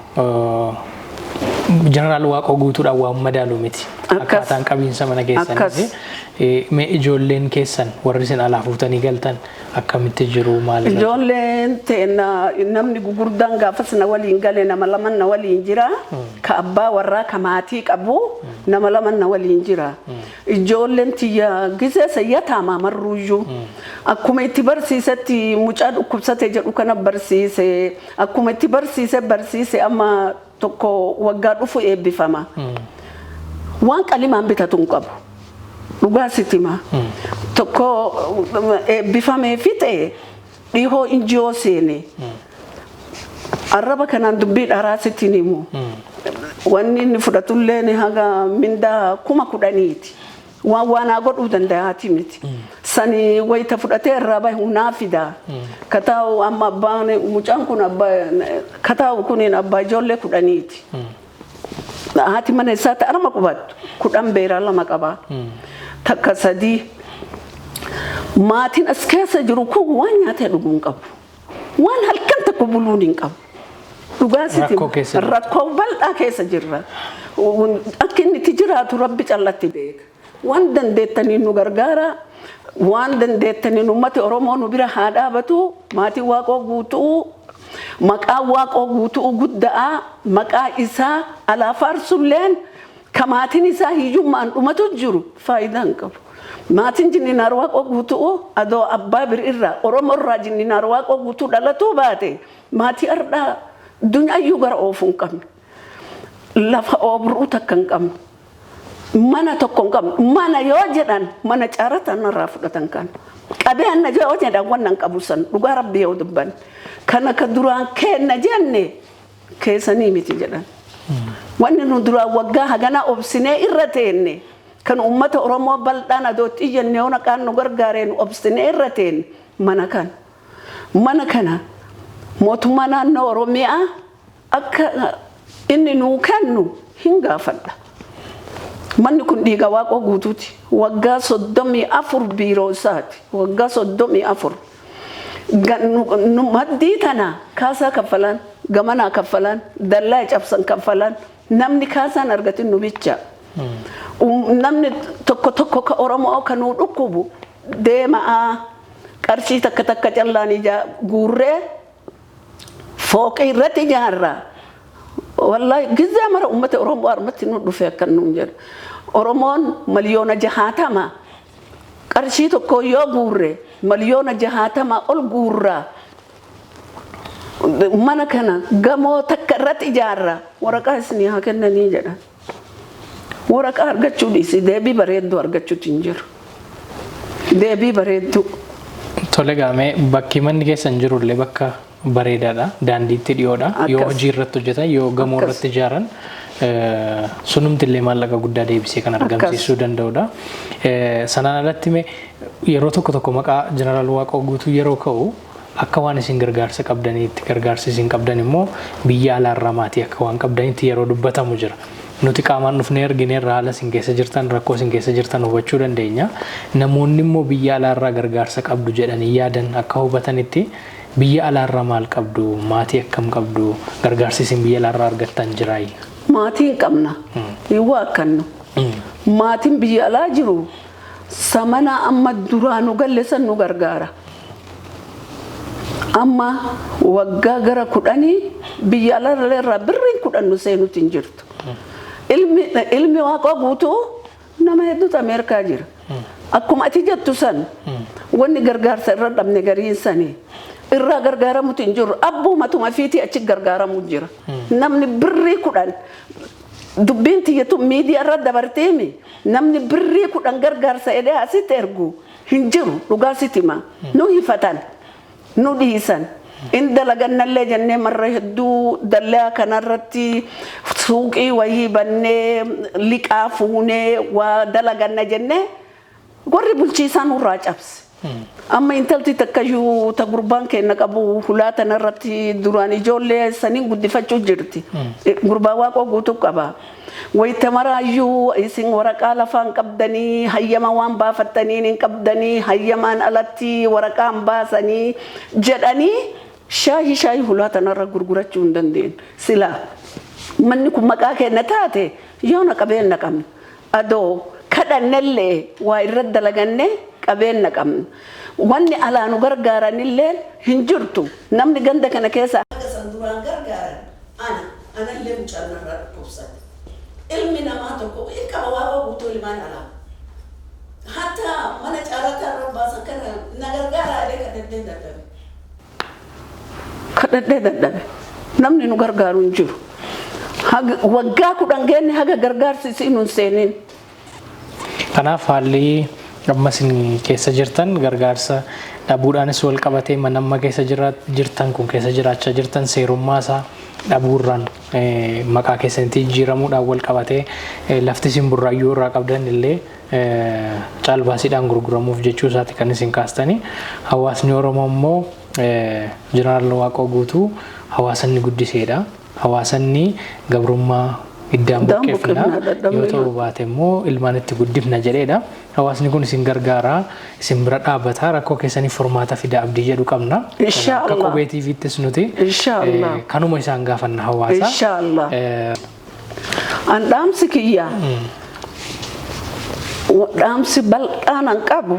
Jeneraal Waaqoo Guutuudhaan waan madaalu miti. Akkaataan qabiinsa mana keessaniis. Mee ijoolleen keessan warri isin alaa fuutanii galtan akkamitti jiru, maalirra jiru? Ijoolleen teena namni gugurdaan gaafas na waliin gale nama lama na waliin jira. Ka abbaa warraa ka maatii qabu nama lama na waliin jira. Ijoolleen tiyya gisee sayyataamaa marruuyyuu. Akkuma itti barsiisetti mucaa dhukkubsate jedhu kana barsiise. Akkuma itti barsiise barsiise, amma tokko waggaa dhufu eebbifama. Waan qalimaan bitatu hin qabu. Dhugaa sitti hima. Tokko eebbifamee fixe, dhihoo injiyoo seene. Arraba kanaan dubbii dharaa sitti hin himu. Wanni inni fudhatullee haga mindaa 10,000ti. Waan waanaa godhuu danda'aati miti. Sani wayita fudhatee irraa bahu naa fida. Kataa'u amma abbaan mucaan kun abbaa kataa'u kuniin abbaa ijoollee 10ti. Haati mana isaa arma qubattu 10 beeraa lama qaba. Takka sadii. Maatiin as keessa jiru kun waan nyaatee dhuguu hin qabu. Waan halkan tokko buluun hin qabu. Dhugaa sitti Rakkoo keessa jirtu. Rakkoo bal'aa keessa jirra. Akka inni itti jiraatu Rabbi callatti beeka. Waan dandeettaniin nu gargaara. Waan dandeettaniin uummati Oromoo nu bira haa dhaabatu. Maatii Waaqoo Guutuu, maqaa Waaqoo Guutuu guddaa, maqaa isaa alaa faarsulleen ka maatiin isaa hiyyummaan dhumatu jiru faayidaa hin qabu. Maatiin Jinninaar Waaqoo Guutuu adoo abbaa bir irraa Oromoo irraa Jinninaar Waaqoo Guutuu dhalatuu baate maatii ardhaa dunyaayyuu gara oofuu hin qabne. Lafa oobruu takka hin qabne. Mana tokko hin qabne. Mana yoo jedhan mana caaratan irraa fudhatan kan. Qabeenya yoo jedhan wannan hin qabu san, dhugaa Rabbi yoo dubban. Kana ka duraan kenna jenne keessanii miti jedhan. Wanni nu duraan waggaa hagana obsinee irra teenne, kan uummata Oromoo bal'aan adoo xiyyannee yoo naqaan nu gargaaree nu obsinee irra teenne, mana kana. Mana kana mootummaa naannoo Oromiyaa akka inni nuu kennu hin gaafadha. Manni kun dhiiga Waaqoo Guutuuti. Waggaa 34 biiroo isaati. Waggaa 34. Maddii tana kaasaa kaffalan, gamanaa kaffalan, dallaa cabsan kaffalan, namni kaasaan argatin nu bicha. Namni tokko tokko ka Oromoo ka nuu dhukkubu deema'aa qarshii takka takka callaan ijaa guurree fooqii irratti ijaarra. Wallahi gizee mara uummata Oromoo harmatti nu dhufe akkan nuun jedhu. Oromoon 60 miliyoona qarshii tokko yoo guurre 60 miliyoona ol guurra. Mana kana gamoo takka irratti ijaarra. Waraqaa isinii haa kennanii jedhan. Waraqaa argachuu dhiisi, deebii bareedduu argachuutu hin jiru. Deebii bareedduu. Tole, gaamee bakki manni keessan jirullee bakka bareedaadha. Daandiitti dhiyoodha. Yoo hojii irratti hojjetan, yoo gamoo irratti ijaaran, sunumti illee maallaqa guddaa deebisee kan argamsiisuu danda'udha. Sanaan alatti mee yeroo tokko tokko maqaa Jeneraal Waaqoo Guutuu yeroo ka'u akka waan isin gargaarsa qabdaniitti, gargaarsi isin qabdan immoo biyya alaarraa maatii akka waan qabdaniitti yeroo dubbatamu jira. Nuti qaamaan dhufnee argineerra, haala isin keessa jirtan, rakkoo isin keessa jirtan hubachuu dandeenya. Namoonni immoo biyya alaarraa gargaarsa qabdu jedhanii yaadan akka hubatanitti, biyya alaarraa maal qabdu? Maatii akkam qabdu? Gargaarsi isin biyya alaarraa argattan jiraayi? Maatii hin qabna. Hin waakkannu. Maatiin biyya alaa jiru samana amma duraa nu galle san nu gargaara. Amma waggaa gara 10 biyya alaa irraa birriin 10 nu seenutti hin jirtu. Ilmi Waaqoo Guutuu Nama hedduutu Ameerikaa jira. Akkuma ati jettu san wanni gargaarsa irra dhabne gariin sanii irraa gargaaramutu hin jiru. Abbuumatuma fiitii achi gargaaramu jira. Namni birrii 10, dubbiin tiyyatu miidiyaa irra dabarteemi, namni birrii 10 gargaarsa jedhee asitti ergu hin jiru. Dhugaa sitti hima. Nu hifatan, nu dhiisan. In dalagannallee jennee marra hedduu dallaa kanarratti suuqii wayii bannee, liqaa fuunee waa dalaganna jennee, warri bulchiisaa nurraa cabse. Amma intalti takkayyuu ta gurbaan keenya qabu hulaa tanarratti duraan ijoollee saniin guddifachuu jirti. Gurbaa Waaqoo Guutuu qaba. Wayita maraayyuu isin waraqaa lafaa hin qabdanii, hayyama waan baafattaniin hin qabdanii, hayyamaan alatti waraqaa hin baasanii jedhanii shaayii hulaa tanarra gurgurachuu hin dandeenye. Silaa manni kun maqaa keenya taate yoona qabeenya qabna. Adoo kadhannellee waa irra dalaganne qabeenya qabna. Wanni alaa nu gargaaranillee hin jirtu. Namni ganda kana keessa. Haga san duraan gargaaran ana anallee mucaan narraa dhukkubsate. Ilmi namaa tokko in qaba, Waaqoo Guutuu ilmaan alaa. Hatta mana caalataa irra baasan kana na gargaaraa jedhee kadhadhee dadhabe. Kadhadhee dadhabe. Namni nu gargaaru hin jiru. Waggaa 10 geenne haga gargaarsi isiin hin seenin. Kanaaf haalli amma isin keessa jirtan gargaarsa dhabuudhaanis wal qabatee, mana amma keessa jirtan kun, keessa jiraachaa jirtan, seerummaa isaa dhabuurraan, maqaa keessanitti jijjiiramuudhaan wal qabatee, lafti isin Burraayyuu irraa qabdan illee caalbaasiidhaan gurguramuuf jechuu isaati kan isin kaastanii. Hawaasni Oromoo immoo Jeneraal Waaqoo Guutuu hawaasa inni guddiseedha. Hawaasa inni gabrummaa iddaan Iddaan buqqifna buqqifna, dadhabne yoo ta'u baate immoo ilmaan itti guddifna jedheedha. Hawaasni kun isin gargaara, isin bira dhaabbata, rakkoo keessaniif furmaata fida abdii jedhu qabna. Insha Akka Allah. Qubee TVttis nuti Insha Allah. Kanuma isaan gaafanna hawaasa. Insha Allah. An dhaamsi kiyya, dhaamsi bal'aan an qabu,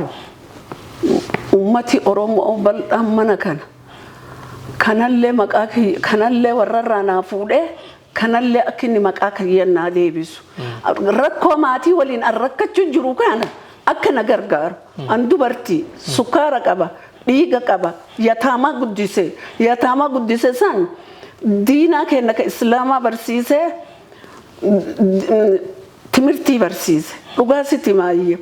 ummati Oromoo bal'aan mana kana kanallee maqaa kiyya kanallee warrarraa naa fuudhee, kanallee akka inni maqaa kiyya naa deebisu, rakkoo maatii waliin an rakkachuu jiru kana akka na gargaaru. An dubartii sukkaara qaba, dhiiga qaba, yataamaa guddise. Yataamaa guddise san diinaa kenna ka islaamaa barsiisee, timirtii barsiise. Dhugaa sitti maayyee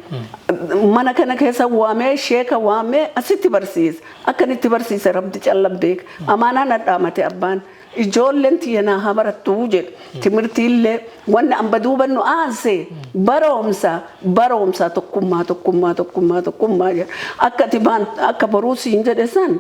mana kana keessa waamee, sheeka waamee asitti barsiise. Akkanitti barsiise Rabbi callan beeka. Amaanaa na dhaamate abbaan, ijoolleen tiyya naa haa barattuu jedhe. Timirtiillee wanni an baduu nu aanse baroomsa, baroomsa, tokkummaa, tokkummaa, tokkummaa, tokkummaa jedha. Akka ati baan akka boruu siin jedhe san,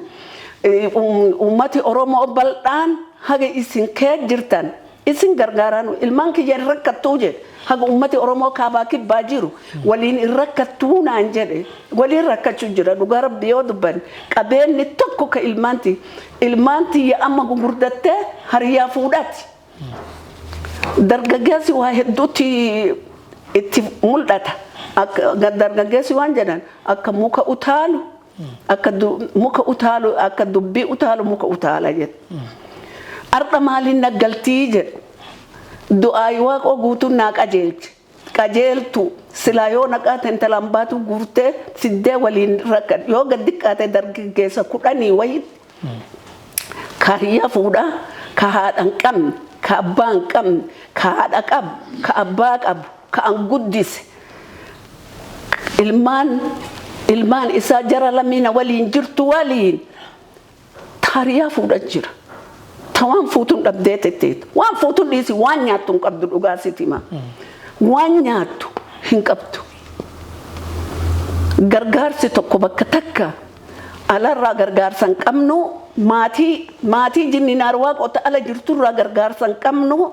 ummati Oromoo bal'aan haga isin kee jirtan isin gargaaraan ilmaan kiyya hin rakkattuu jedhe. Haga ummati Oromoo kaabaa kibbaa jiru waliin hin rakkattuu naan jedhe, waliin rakkachuu jira. Dhugaa Rabbi yoo dubbanne, qabeenyi tokko ka ilmaanti, ilmaan tiyya amma gugurdattee hariyaa fuudhati. Dargaggeessi waa hedduutti itti mul'ata. Akka dargaggeessi waan jedhan akka muka utaalu, akka muka utaalu, akka dubbii utaalu muka utaala jedhe. Arda maaliin naggaltii jedhe. Du'aayi Waaqoo Guutuun naa qajeelche. Qajeeltu silaa yoo naqaate intalaan baatu guurtee fiddee waliin rakkan. Yoo gad diqqaate dargaggeessa 10 wayitti ka hiriyaa fuudhaa, ka haadha hin qabne, ka abbaa hin qabne, ka haadha qabu, ka abbaa qabu, ka an guddise, ilmaan isaa jara lamiina waliin jirtu waliin hiriyaa fuudha jira. Ta waan fuutuun dhabdee tetteetu. Waan fuutuun dhiisi, waan nyaattu hin qabdu. Dhugaa sitti hima. Waan nyaattu hin qabdu. Gargaarsi tokko bakka takka alarraa gargaarsa hin qabnu. Maatii jinninaar Waaqota ala jirturraa gargaarsa hin qabnu.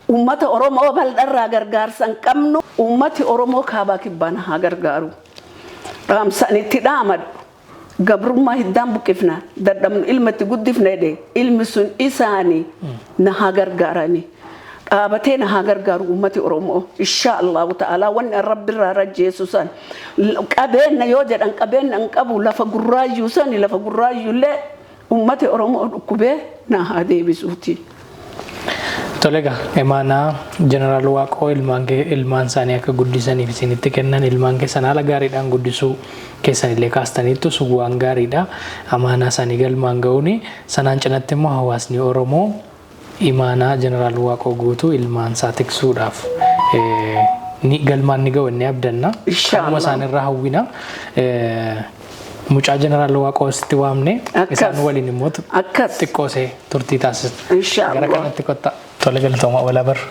Uummata Oromoo bal'arraa gargaarsa hin qabnu. Uummati Oromoo kaabaa kibbaan haa gargaaru. Dhaamsaan itti dhaamadhu. Gabrummaa hiddaan buqqifna, dadhabnu ilma itti guddifna jedhe, ilmi sun isaanii na haa gargaarani. Dhaabatee na haa gargaaru uummati Oromoo. Insha Allahu ta'ala wanni an Rabbirraa rajjeessu san, qabeenya yoo jedhan qabeenya hin qabu. Lafa Gurraayyuu sani, lafa Gurraayyuullee uummati Oromoo dhukkubee na haa deebisuuti. Tole egaa imaanaa Jeneraal Waaqoo ilmaan ilmaan isaanii akka guddisaniif isinitti kennan ilmaan keessan haala gaariidhaan guddisuu keessan illee kaastaniittu sun waan gaariidha. Amaanaa isaanii galmaan ga'uuni sanaan cinatti immoo hawaasni Oromoo imaanaa Jeneraal Waaqoo Guutuu ilmaan isaa tiksuudhaaf ni galmaan ni ga'u inni abdanna. Inshallah. Kanuma isaan irraa hawwina. Mucaa Jeneraal Waaqoo sitti waamne isaan waliin immoo xiqqoo ishee turtii taasisna. Inshallah. Gara kanatti kottaa. Tole galatooma walaa barra.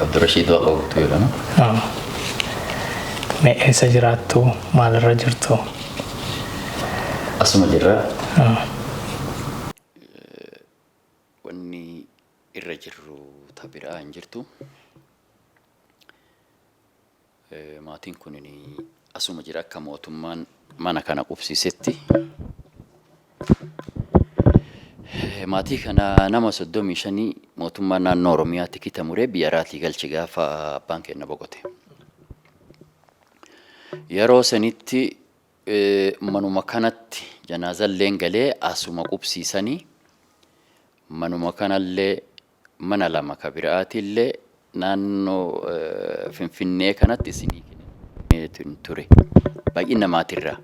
Abdurashiid Waaqoo Guutuu jedhama. Mee eessa jiraattu? Maalirra jirtu? Asuma jirra. Wanni irra jirru ta biraa hin jirtu. Maatiin kun asuma jira akka mootummaan mana kana qubsiisetti. Maatii kana nama 35 mootummaan naannoo Oromiyaa tikita muree biyya irraatii galche gaafa abbaan keenya boqote. Yeroo sanitti manuma kanatti janaazalleen galee asuma qubsiisanii manuma kanallee mana lama ka biraatillee naannoo Finfinnee kanatti isinii kenneetiin ture. Baay'ina maatirraa.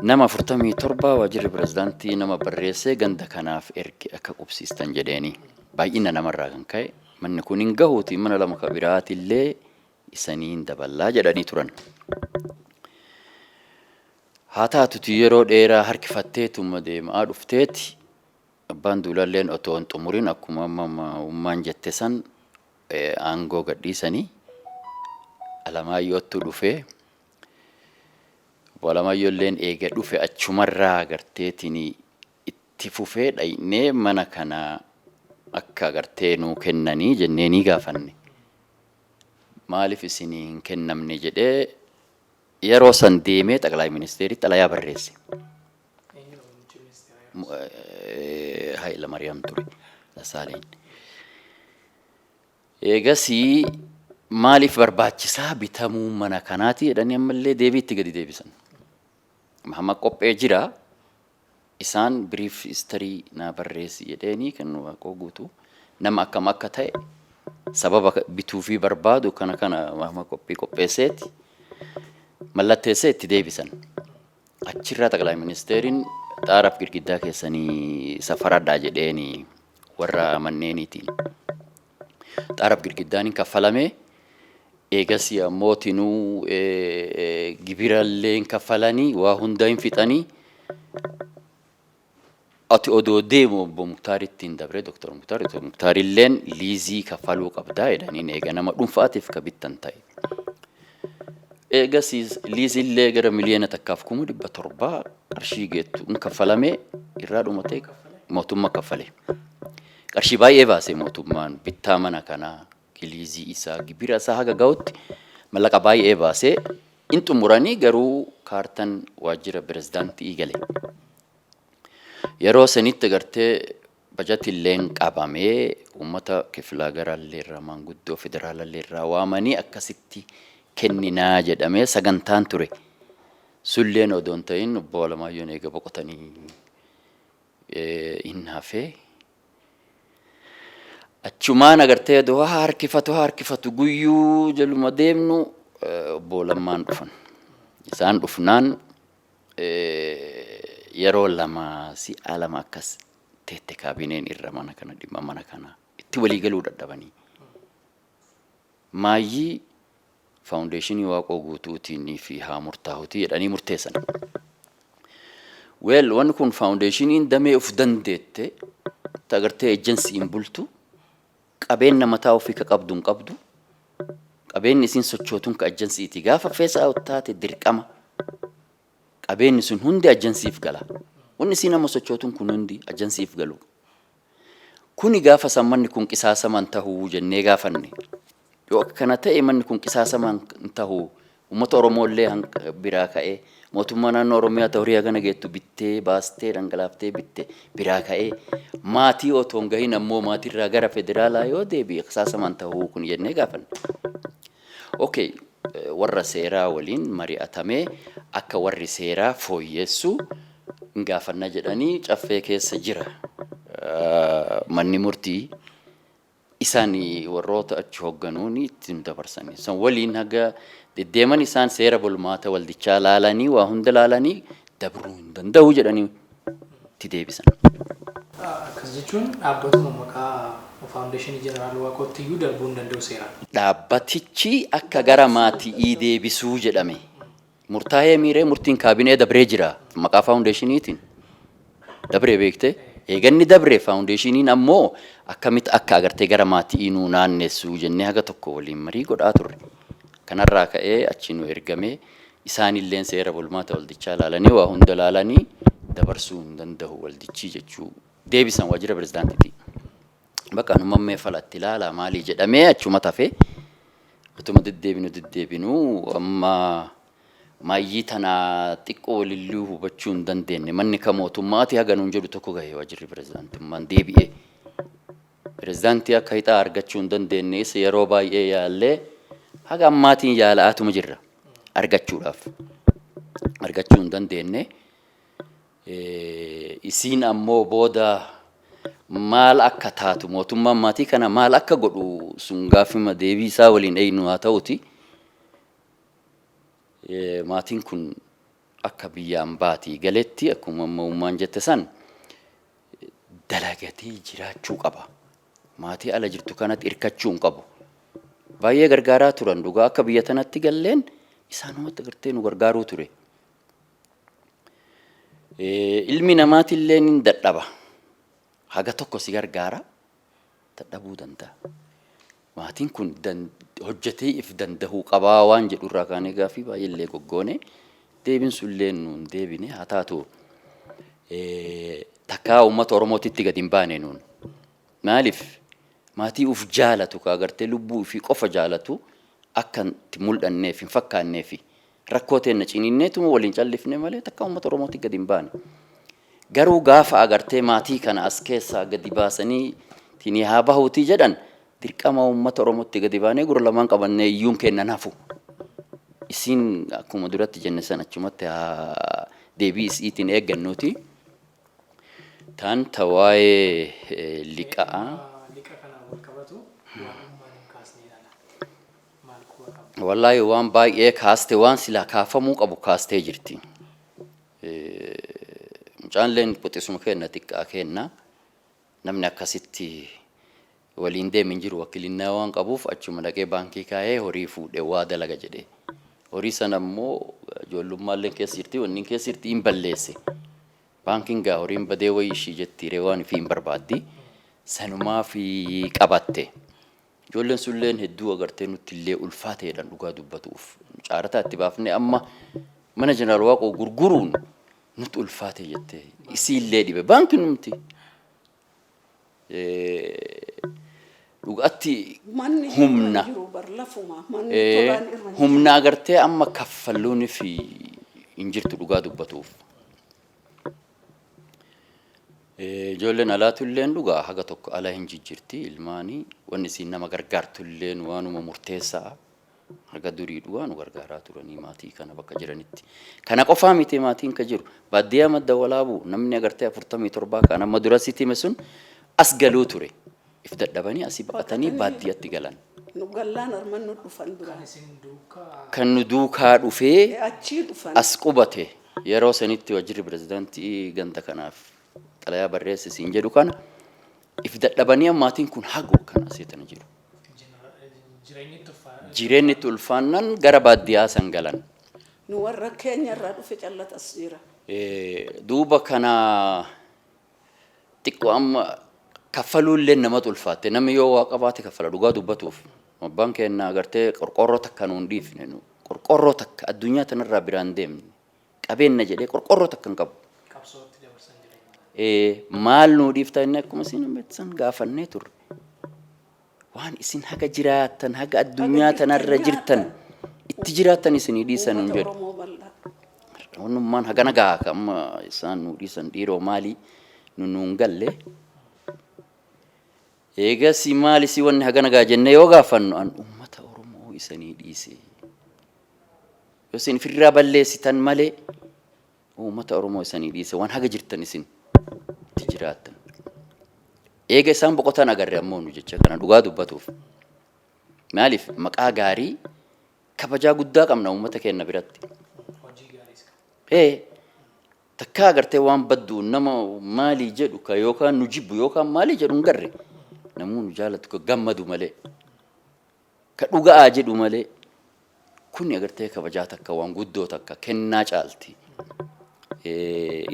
Nama 47 waajjirri pirezidaantii nama barreessee ganda kanaaf erge akka qubsiistan jedheeni. Baay'ina namarraa kan ka'e manni kun hin gahuuti mana lama ka biraatillee isaniin daballaa jedhanii turan. Haa taatuti yeroo dheeraa harkifatteetuma deemaa dhufteeti abbaan duulalleen otoo hin xumurin akkuma amma ummaan jette san aangoo gadhiisanii Alamaayyootti dhufee obbo Alamaayyoo eega dhufe achumarraa agarteetiin itti fufee dhaynee mana kana akka agartee nuu kennanii jennee ni gaafanne. Maaliif isinii hin kennamne jedhee yeroo san deemee xaqilaayi ministeerii xalayaa barreesse. Haayila Mariyaam ture Dassaaleny. Eegasii maaliif barbaachisaa bitamuu mana kanaati jedhanii ammallee deebii itti gadi deebisan. Mahamad qophee jira. Isaan brief history naa barreessi jedheeni kan Waaqoo Guutuu nama akkam akka ta'e sababa bituu fi barbaadu kana kana Mahamad qophii qopheesseeti mallatteessee itti deebisan. Achirraa xaqilaa ministeeriin xaaraaf girgiddaa keessanii safaradhaa jedheeni warra manneeniitiin. Xaaraaf girgiddaan hin kaffalame. Eegasii ammoo tinuu gibirallee hin kaffalanii waa hunda hin fixanii. Ati odoo deemu obbo Muktaaritti hin dabre Dr. Muktaar. Dr. Muktaarilleen liizii kaffaluu qabdaa jedhaniin eega nama dhuunfaatiif ka bittan ta'e. Eegasii liizillee gara 1,700,000 qarshii geettu hin kaffalame irraa dhumatee mootummaa kaffale. Qarshii baay'ee baase mootummaan bittaa mana kanaa liizii isaa gibira isaa haga ga'utti mallaqa baay'ee baasee hin xumuranii garuu kaartan waajjira pirezidaantii gale. Yeroo sanitti agartee bajatilleen qabamee uummata kiflaa garaallee irraa maanguddoo federaalallee irraa waamanii akkasitti kenninaa jedhamee sagantaan ture. Sulleen odoo hin ta'in obbo Alamaayyoon eega boqotanii hin hafee. Achumaan agartee odoo harkifatu harkifatu guyyuu jaluma deemnu obbo Lammaan dhufan. Isaan dhufnaan yeroo lama si'a lama akkas teette kaabineen irra mana kana dhimma mana kana itti walii galuu dadhabanii. Maayyii faawundeeshinii Waaqoo Guutuutiin fi haa murtaa'utii jedhanii murteessan. Well, wanni kun faawundeeshiniin damee of dandeette agartee ejjensiin bultu qabeenya mataa ofii ka qabdu hin qabdu qabeenyi isiin sochootuun ka ejjensiiti gaafa feesa taate dirqama qabeenyi sun hundi ejjensiif gala. Wanni isiin amma sochootuun kun hundi ejjensiif galu. Kuni gaafa san manni kun qisaasaman tahuu jennee gaafanne. Yoo akkana ta'e manni kun qisaasaman tahuu uummata Oromoo illee biraa ka'ee mootummaa naannoo Oromiyaa ta'u horii hagana geettu bittee baastee dhangalaaftee bitte biraa ka'ee maatii otoo hin gahin ammoo maatiirraa gara federaalaa yoo deebi'e qisaasaman tahuu kun jennee gaafanne. Okay, warra seeraa waliin mari'atamee akka warri seeraa fooyyessu hin gaafanna jedhanii caffee keessa jira. Manni murtii Isaan warroota achi hoogganuun ittiin dabarsanii. San waliin haga deddeeman isaan seera bulmaata waldichaa laalanii waa hunda laalanii dabruu hin danda'u jedhanii itti deebisan. Akkas jechuun dhaabbatuma maqaa Faawundeeshinii Jeneraal Waaqootti iyyuu darbuu hin danda'u seeraan. Dhaabbatichi akka gara maatii deebisuu jedhame. Murtaa'ee miiree murtiin kaabinee dabree jira maqaa faawundeeshiniitiin. Dabree beekte. Eeganni dabree faawundeeshiniin ammoo akkamitti akka agartee gara maatii nuu naannessuu jennee haga tokko waliin marii godhaa turre. Kanarraa ka'ee achi nu ergamee isaanilleen seera bulmaata waldichaa laalanii waa hunda laalanii dabarsuu hin danda'u waldichi jechuu deebisan waajjira pirezidaantiiti. Bakka nu mammee falatti ilaalaa maalii jedhamee achuma tafee utuma deddeebinu deddeebinuu amma maayyii tanaa xiqqoo walilluu hubachuu hin dandeenye. Manni kan mootummaati haga nuun jedhu tokko gahe waajjirri pirezidaantummaan deebi'ee. Pirezidaantii akka hixaa argachuu hin dandeenyees yeroo baay'ee yaallee haga ammaatiin yaala'aatuma jirra argachuudhaaf. Argachuu hin dandeenye. Isiin ammoo booda maal akka taatu, mootummaan maatii kana maal akka godhu sun gaafima deebii isaa waliin eeynu haa ta'uti. Maatiin kun akka biyyaan baatii galetti akkuma amma ummaan jette san dalagatee jiraachuu qaba. Maatii ala jirtu kanatti hirkachuu hin qabu. Baay'ee gargaaraa turan dhugaa, akka biyya tanatti galleen isaanumatti agartee nu gargaaruu ture. Ilmi namaatillee ni dadhaba. Haga tokko si gargaara, dadhabuu danda'a. Maatiin kun hojjetee if dandahuu qabaa waan jedhu irraa kaanee gaaffii baay'eellee goggoone, deebiin sunillee nuun deebine. Haa taatu, takkaa uummata Oromootitti gadi hin baane nuun. Maaliif? Maatii uf jaalatu ka agartee lubbuu ifii qofa jaalatu akka itti mul'anneef hin fakkaanneefi. Rakkoo teenna ciniinneetuma waliin callifne malee takka uummata Oromootti gadi hin baane. Garuu gaafa agartee maatii kana as keessaa gadi baasanii tinii haa bahuutii jedhan, dirqama uummata Oromootti gadi baanee gurra lamaan qabannee iyyuun kennan hafu. Isiin akkuma duratti jenne san achumatti haa deebii isiitiin eeggannuuti. Taan ta waa'ee liqaa. Liqa kanaan wal qabatu waan ummaan hin kaasne ilaala. Maal quba qabda? Wallaahi waan baay'ee kaaste, waan silaa kaafamuu qabu kaastee jirti. Mucaan quxisuma kenna, xiqqaa kenna. Namni akkasitti waliin deemu hin jiru, wakkilinnaa waan qabuuf achuma dhaqee baankii kaa'ee horii fuudhee waa dalaga jedhee. Horii sana ammoo ijoollummaan keessa jirti, wanni keessa jirti hin balleesse. Baankiin gaa horiin badee wayii ishii jettiiree waan ifii hin barbaaddi. Sanumaa fi qabatte. Ijoolleen sunilleen hedduu agartee nutti illee ulfaateedhaan dhugaa dubbatuuf. Caarataa itti baafnee amma mana Jeneraal Waaqoo gurguruun nutti ulfaate jettee isiillee dhibe. Baankiin numti. Dhugaatti Manni humna. jiru bar lafuma manni tolaan irra hin Humna agartee amma kaffalluun fi hin jirtu dhugaa dubbatuuf. Ijoolleen alaatulleen dhugaa haga tokko ala hin jijjirti, ilmaanii wanni isiin nama gargaartulleen waanuma murteessaa, haga durii dhugaa nu gargaaraa turanii maatii kana bakka jiranitti. Kana qofaa miti, maatiin ka jiru baadiyyaa Madda Walaabuu namni agartee 47 kan amma dura sitti hime sun as galuu ture. If dadhabanii asii baqatanii baadiyyaatti galan. Nu gallaan arman nu dhufan dura. Isin duukaa? Kan nu duukaa dhufee Achii dhufan. As qubate yeroo sanitti waajjirri pirezidaantii ganda kanaaf xalayaa barreesse siin jedhu kana if dadhabanii maatiin kun hago kan asii tana jiru. Jireenyi itti ulfaa. Jireenyi itti ulfaannan gara baadiyyaa san galan. Nu warra keenya irraa dhufe callatas jira. Duuba kana xiqqoo amma kaffaluullee namatu ulfaatte, namni yoo waa qabaate kaffala dhugaa dubbatuuf. Abbaan keenya agartee qorqoorroo takka nuun dhiifne, nu qorqoorroo takka addunyaa tanarraa biraan deemne, qabeenya jedhee qorqoorroo takka hin qabu. Qabsootti dabarsan jireenya. Maal nuu dhiifta inni akkuma isin san gaafannee turre. Waan isin haga jiraattan, haga addunyaa tanarra jirtan itti jiraattan isinii dhiisan nuun Uummata jedhu. Oromoo bal'aa. Wannummaan hagana gahaa ka amma isaan nuu dhiisan dhiiroo maalii nu nuun galle. Eegas maal isii wanni hagana gahaa jennee yoo gaafannu, an uummata Oromoo isanii dhiise. Yoo isin ofirraa balleessitan malee uummata Oromoo isanii dhiise, waan haga jirtan isin itti jiraattan. Eega isaan boqotan agarre ammoo nu jecha kana dhugaa dubbatuuf. Maaliif maqaa gaarii kabajaa guddaa qabna uummata keenya biratti. Ee, takkaa agartee waan baddu nama maalii jedhu ka yookaan nu jibbu yookaan maalii jedhu hin garre. Namuu nu jaalatu ka gammadu malee. Ka dhuga'aa jedhu malee. Kuni agartee kabajaa takka waan guddoo takka kennaa caalti.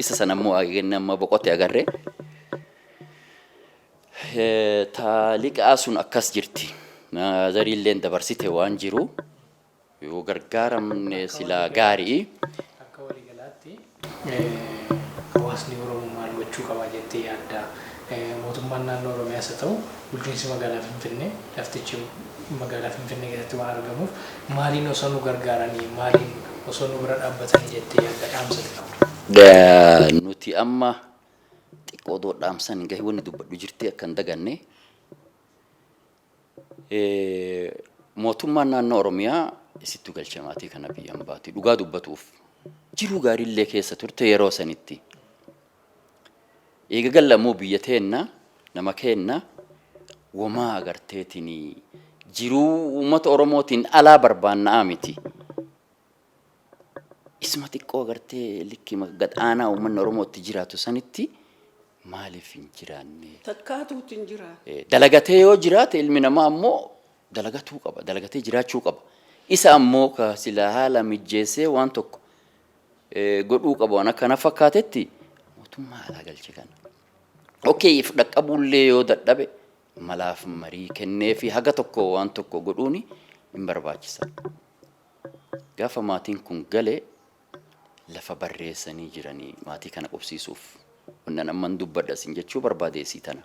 Isa sana immoo eegenne amma boqote agarre. Taaliqaa sun akkas jirti. Zariilleen dabarsite waan jiru yoo gargaaramne silaa gaarii. Akka waliigalaatti hawaasni Oromoo maal gochuu qaba jettee yaadda? Mootummaan naannoo Oromiyaas haa ta'u bulchiinsi magaalaa Finfinnee laftichi magaalaa Finfinnee keessatti waan argamuuf maaliin osoo nu gargaaranii, maaliin osoo nu bira dhaabbatanii jettee yaadda, dhaamsate qabda? Nuti amma xiqqoo odoo dhaamsan hin gahin wanni dubbadhu jirti akka hin daganne. Mootummaan naannoo Oromiyaa isittu galche maatii kana biyyaan baati dhugaa dubbatuuf jiruu gaariillee keessa turte yeroo sanitti. Eega galla immoo biyya teenna nama keenna womaa agarteetiin jiruu uummata Oromootiin alaa barbaanna'aa miti. Isuma xiqqoo agartee likki gad aanaa uummanni Oromoo itti jiraatu sanitti maaliif hin jiraanne? Takkaatuutti hin jiraatu. Dalagatee yoo jiraate ilmi namaa ammoo dalagatuu qaba, dalagatee jiraachuu qaba. Isa ammoo ka sila haala mijjeessee waan tokko godhuu qaba waan akkana fakkaatetti mootummaa alaa galche kana. Okay, if dhaqqabuullee yoo dadhabe malaaf marii kennee fi haga tokko waan tokko godhuuni hin barbaachisa. Gaafa maatiin kun gale lafa barreessanii jiranii maatii kana qubsiisuuf. Wannan amman dubbadha sin jechuu barbaade isii tana.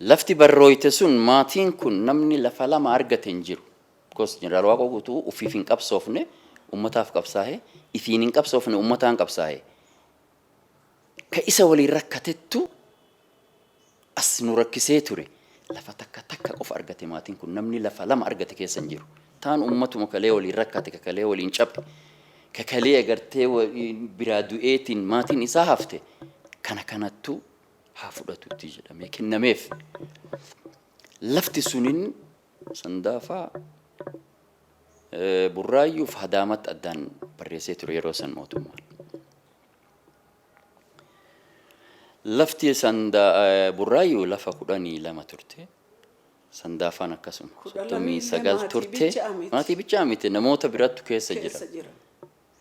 Lafti barrooyte sun maatiin kun namni lafa lama argate hin jiru. Because Jeneraal Waaqoo Guutuu ufiif hin qabsoofne, ummataaf qabsaa'e, ifiin hin qabsoofne, ummataan qabsaa'e. Ka isa waliin rakkatettu as nu rakkisee ture. Lafa takka takka qofa argate maatiin kun, namni lafa lama argate keessa hin jiru. Taan ummatuma kalee waliin rakkate, ka kalee waliin cabe, ka kalee agartee biraa du'eetiin maatiin isaa hafte kana kanattu haa fudhatutti jedhamee kennameef. Lafti sunin Sandaafaa, Burraayyuuf Hadaamatti addaan barreessee ture yeroo san mootummaan. Lafti Burraayyuu lafa 12 turte. Sandaafaan akkasuma 39 maatii turte. Bichaa miti. Maatii bichaa miti, namoota birattu keessa jira. Keessa jira.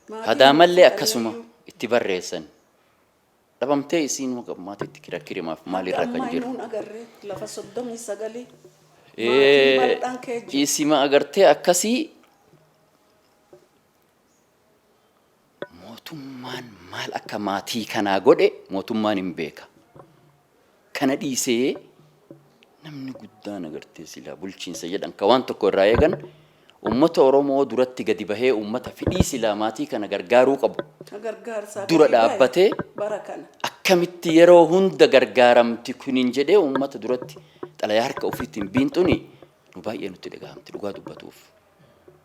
Maatiin Hadaamallee akkasuma kudhaniyyuu itti barreessan. Dhabamtee isiin maatiitti rakkirimaaf maalirra kan Ammaa jiru. hinuun agarree lafa 39 maatiin bal'aan kee jiru. Isima agartee akkasii mootummaan maal akka maatii kanaa godhe mootummaan hin beeka. Kana dhiisee namni guddaan agartee silaa bulchiinsa jedhan ka waan tokko irraa eegan uummata Oromoo duratti gadi bahee uummata fedhii silaa maatii kana gargaaruu qabu. Ka gargaarsaa Dura gadi bahe dhaabbatee bara kana. Akkamitti yeroo hunda gargaaramti kunin jedhee uummata duratti xalayaa harka ofiitiin biinxuni nu baay'ee nutti dhagahamti dhugaa dubbatuuf.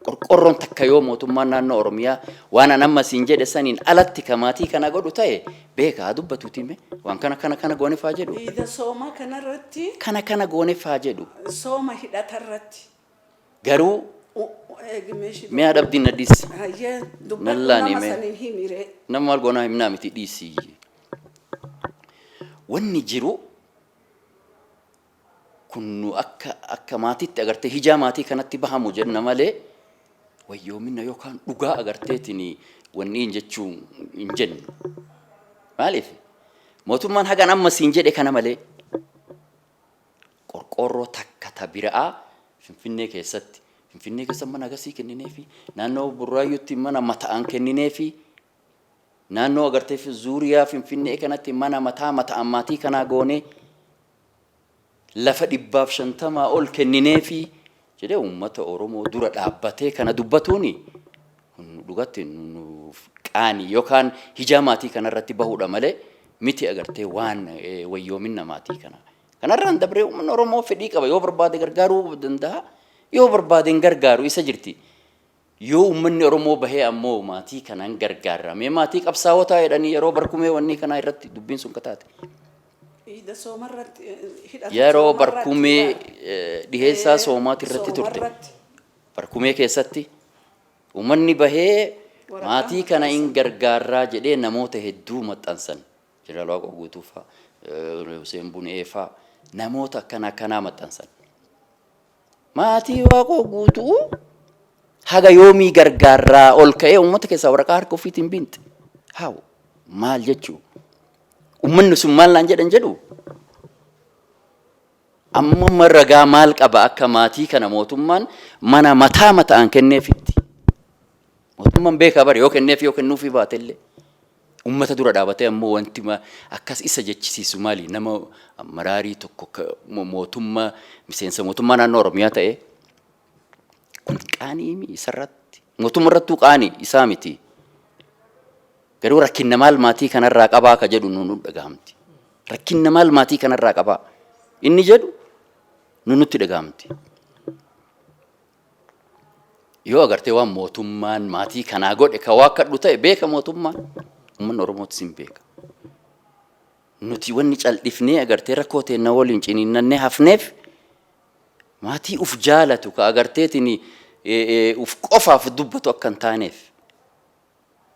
Qorqorroon takka yoo mootummaan naannoo Oromiyaa waan an amma siin jedhe saniin alatti ka maatii kana godhu ta'e beeka haa dubbatuuti hime waan kana kana kana goone faa jedhu. Iida sooma kanarratti Kana kana goone faa jedhu. Sooma hidhatarratti. Garuu Eegmeeshi. Mi'a dhabdiin na dhiisi. Hayyee dubbadhu Nallaan nama himee. saniin himiree. Nama maal goonaa himnaa miti, dhiisi. Wanni jiru kun nu akka akka maatiitti agartee hijaa maatii kanatti bahamu jenna malee wayyoomina yookaan dhugaa agarteetiin wanni hin jechuu hin jennu. Maaliif? Mootummaan hagan amma siin jedhe kana malee qorqoorroo takka ta biraa Finfinnee keessatti, Finfinnee keessa mana agasii kennineefi, naannoo Burraayyuutti mana mata'aan kennineefi, naannoo agartee zuuriyaa Finfinnee kanatti mana mataa mata'aan maatii kanaa goonee lafa 150 ol kennineefi jedhee uummata Oromoo dura dhaabbatee kana dubbatuuni dhugatti nuuf qaanii yookaan hijaa maatii kanarratti bahuudha malee miti agartee waan wayyoominna maatii kanaa. Kanarraan dabree uummanni Oromoo fedhii qaba, yoo barbaade gargaaruu danda'a, yoo barbaade hin gargaaru, isa jirti. Yoo uummanni Oromoo bahee ammoo maatii kanaan gargaarra, mee maatii qabsaawotaa jedhanii yeroo barkumee wanni kanaa irratti dubbiin sun kataate. Iida soomarratti hidhata Yeroo soomarratti barkumee ba'a. dhiheessaa soomaati irratti turte. Soomarratti. Barkumee keessatti uummanni bahee Waraqaa maatii kana hin gargaarraa jedhee namoota hedduu maxxansan. Jeneraal Waaqoo Guutuu fa'a, Hussein Bunee fa'a namoota akkana akkanaa maxxansan. Maatii Waaqoo Guutuu haga yoomii gargaarraa ol ka'ee uummata keessaa waraqaa harka ofiitiin binte. Haa, maal jechuu? Uummanni sun maal naan jedhan jedhu? Amma ragaa maal qaba akka maatii kana mootummaan mana mataa mataan kenneefitti? Mootummaan beekaa bara yoo kenneef yoo kennuufii baatellee. Uummata dura dhaabatee ammoo wanti akkas isa jechisiisu maali? Nama amaraarii tokko mootummaa miseensa mootummaa naannoo Oromiyaa ta'e kun qaanii isarratti. Mootummaa irrattuu qaanii isaa miti. Garuu rakkinna maal maatii kanarraa qabaa ka jedhu nu dhagahamti. Rakkinna maal maatii kanarraa qabaa inni jedhu nu nutti dhagahamti. Yoo agartee waan mootummaan maatii kanaa godhe ka waa kadhu ta'e beeka mootummaan. Uummanni Oromootis hin beeka. Nuti wanni cal'ifnee agartee rakkoo teenna waliin ciniinnannee hafneef maatii uf jaalatu ka agarteetiin uf qofaaf dubbatu akka hin taaneef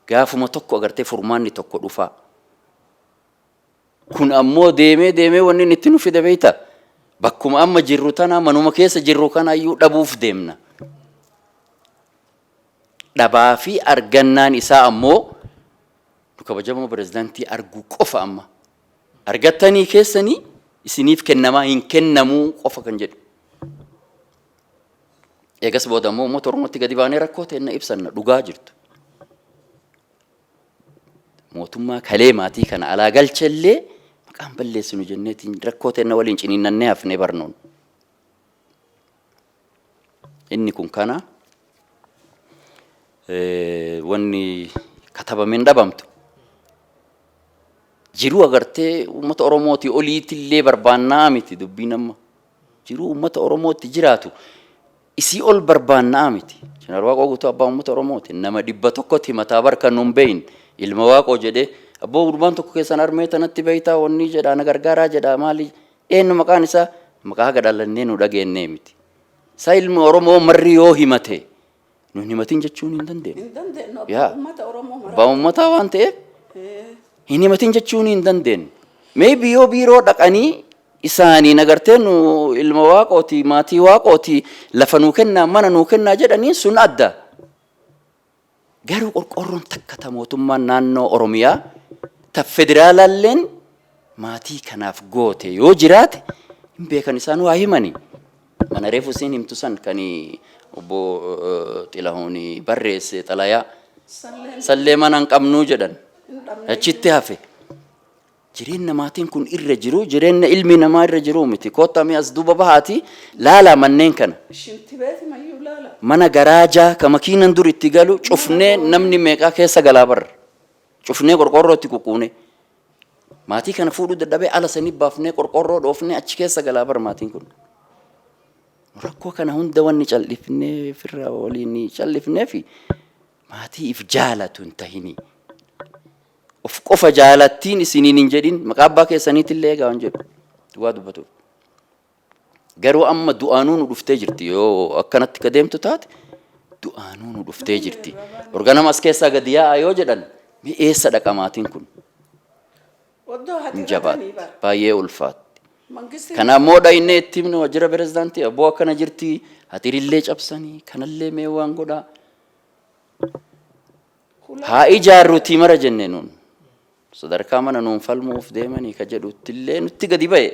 gaafuma tokko agartee furmaanni tokko dhufaa. Kun ammoo deemee deemee wanni inni itti nu fide beektaa? Bakkuma amma jirru tana manuma keessa jirru kanaayyuu dhabuuf deemna. Dhabaa fi argannaan isaa ammoo nu kabajamoo pirezidaantii arguu qofa amma. Argattanii keessanii isiniif kennamaa hin kennamuu qofa kan jedhu. Eegas booda ammoo uummata Oromootti gadi baanee rakkoo teenna ibsanna dhugaa jirtu. Mootummaa kalee maatii kana alaa galchellee maqaan balleessinu jenneetiin rakkoo teenna waliin ciniinnannee hafnee barnoon. Inni kun kana wanni katabameen dhabamtu. Jiruu agartee uummata Oromootii oliitillee barbaannaa miti dubbiin amma. Jiruu uummata Oromootti jiraatu isii ol barbaannaa miti. Jeneraal Waaqoo Guutuu abbaa uummata Oromooti. Nama 100tti himataa bar kan nuun beeyin ilma Waaqoo jedhee abboo gurbaan tokko keessan armee tanatti beeytaa wanni jedhaa na gargaaraa jedhaa maali eenyu maqaan isaa maqaa haga dhalannee nu dhageennee miti. Isa ilmi Oromoo marri yoo himate nu hin himatin jechuun hin dandeenyu. Hin dandeenyu Yaa. abbaa uummata Oromoo mara. Abbaa uummataa waan ta'eef hin himatin jechuun hin dandeenyu. Maybe yoo biiroo dhaqanii isaaniin agartee nu ilma Waaqooti maatii Waaqooti lafa nuu kennaa mana nuu kennaa jedhanii sun adda. Garuu qorqoorroon takka ta mootummaan naannoo Oromiyaa ta federaalaalleen maatii kanaaf goote yoo jiraate hin beekan isaan waa himani. Mana reefu isiin himtu san kan obbo Xilahuun barreesse xalayaa Salleen sallee mana hin qabnuu jedhan hin dhabne. Achitti hafe. Jireenya maatiin kun irra jiru jireenya ilmi namaa irra jiru miti. Kottaa mee as duuba bahaati laalaa manneen kana. Shinti beeti mayyuu laala. Mana garaajaa ka makiinan dur itti galu cufnee namni meeqaa keessa galaa barra. Cufnee qorqoorroo itti kukuune. Maatii kana fuudhuu dadhabee ala sanii baafnee qorqoorroo dhoofnee achi keessa galaa bara maatiin kun. Rakkoo kana hunda wanni cal'ifnee firra waliin cal'ifnee fi maatii if jaalatu hin tahini. Of qofa jaalattiin isiniin hin jedhin maqaa abbaa keessaniitillee eegaa hin jedhu. Dhugaa dubbatuuf. Garuu amma du'aanuu nu dhuftee jirti yoo akkanatti ka deemtu taate du'aanuu nu dhuftee jirti. Organama as keessaa gadi yaa'a yoo jedhan mee eessa dhaqa maatiin kun? Oddoo Hin hati jabaatti. ratanii bara. Baay'ee ulfaatti. Mangistiin Kana ammoo dhaynee itti himne waajjira pirezidaantii abboo akkana jirti hatirillee cabsanii kanallee mee waan godhaa. Haa ijaarruutii mara jenne nuun. Sadarkaa mana nuun falmuuf deemanii ka jedhuttillee nutti gadi ba'e.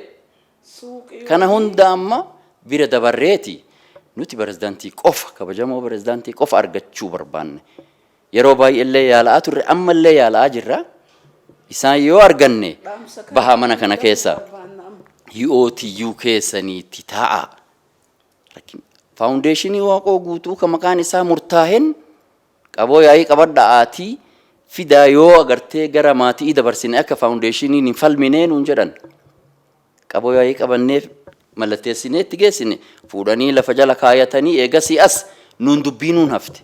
Suuqii Kana hunda amma bira dabarreeti nuti pirezidaantii qofa kabajamoo pirezidaantii qofa argachuu barbaanne. Yeroo baay'eellee yaala'aa turre ammallee yaala'aa jirra. Isaan yoo arganne dhaamsa kana bahaa mana kana keessa barbaanna amma. UOTU keessaniitti taa'a. Faawundeeshinii Waaqoo Guutuu kan maqaan isaa murtaa'een qaboo yaa'ii qabadha'aatii fidaa yoo agartee gara maatii dabarsine akka faawundeeshiniin hin falminee nuun jedhan. Qaboo yaa'ii qabannee mallatteessinee itti geessine fuudhanii lafa jala kaayatanii eegasii as nuun dubbii nuun hafte.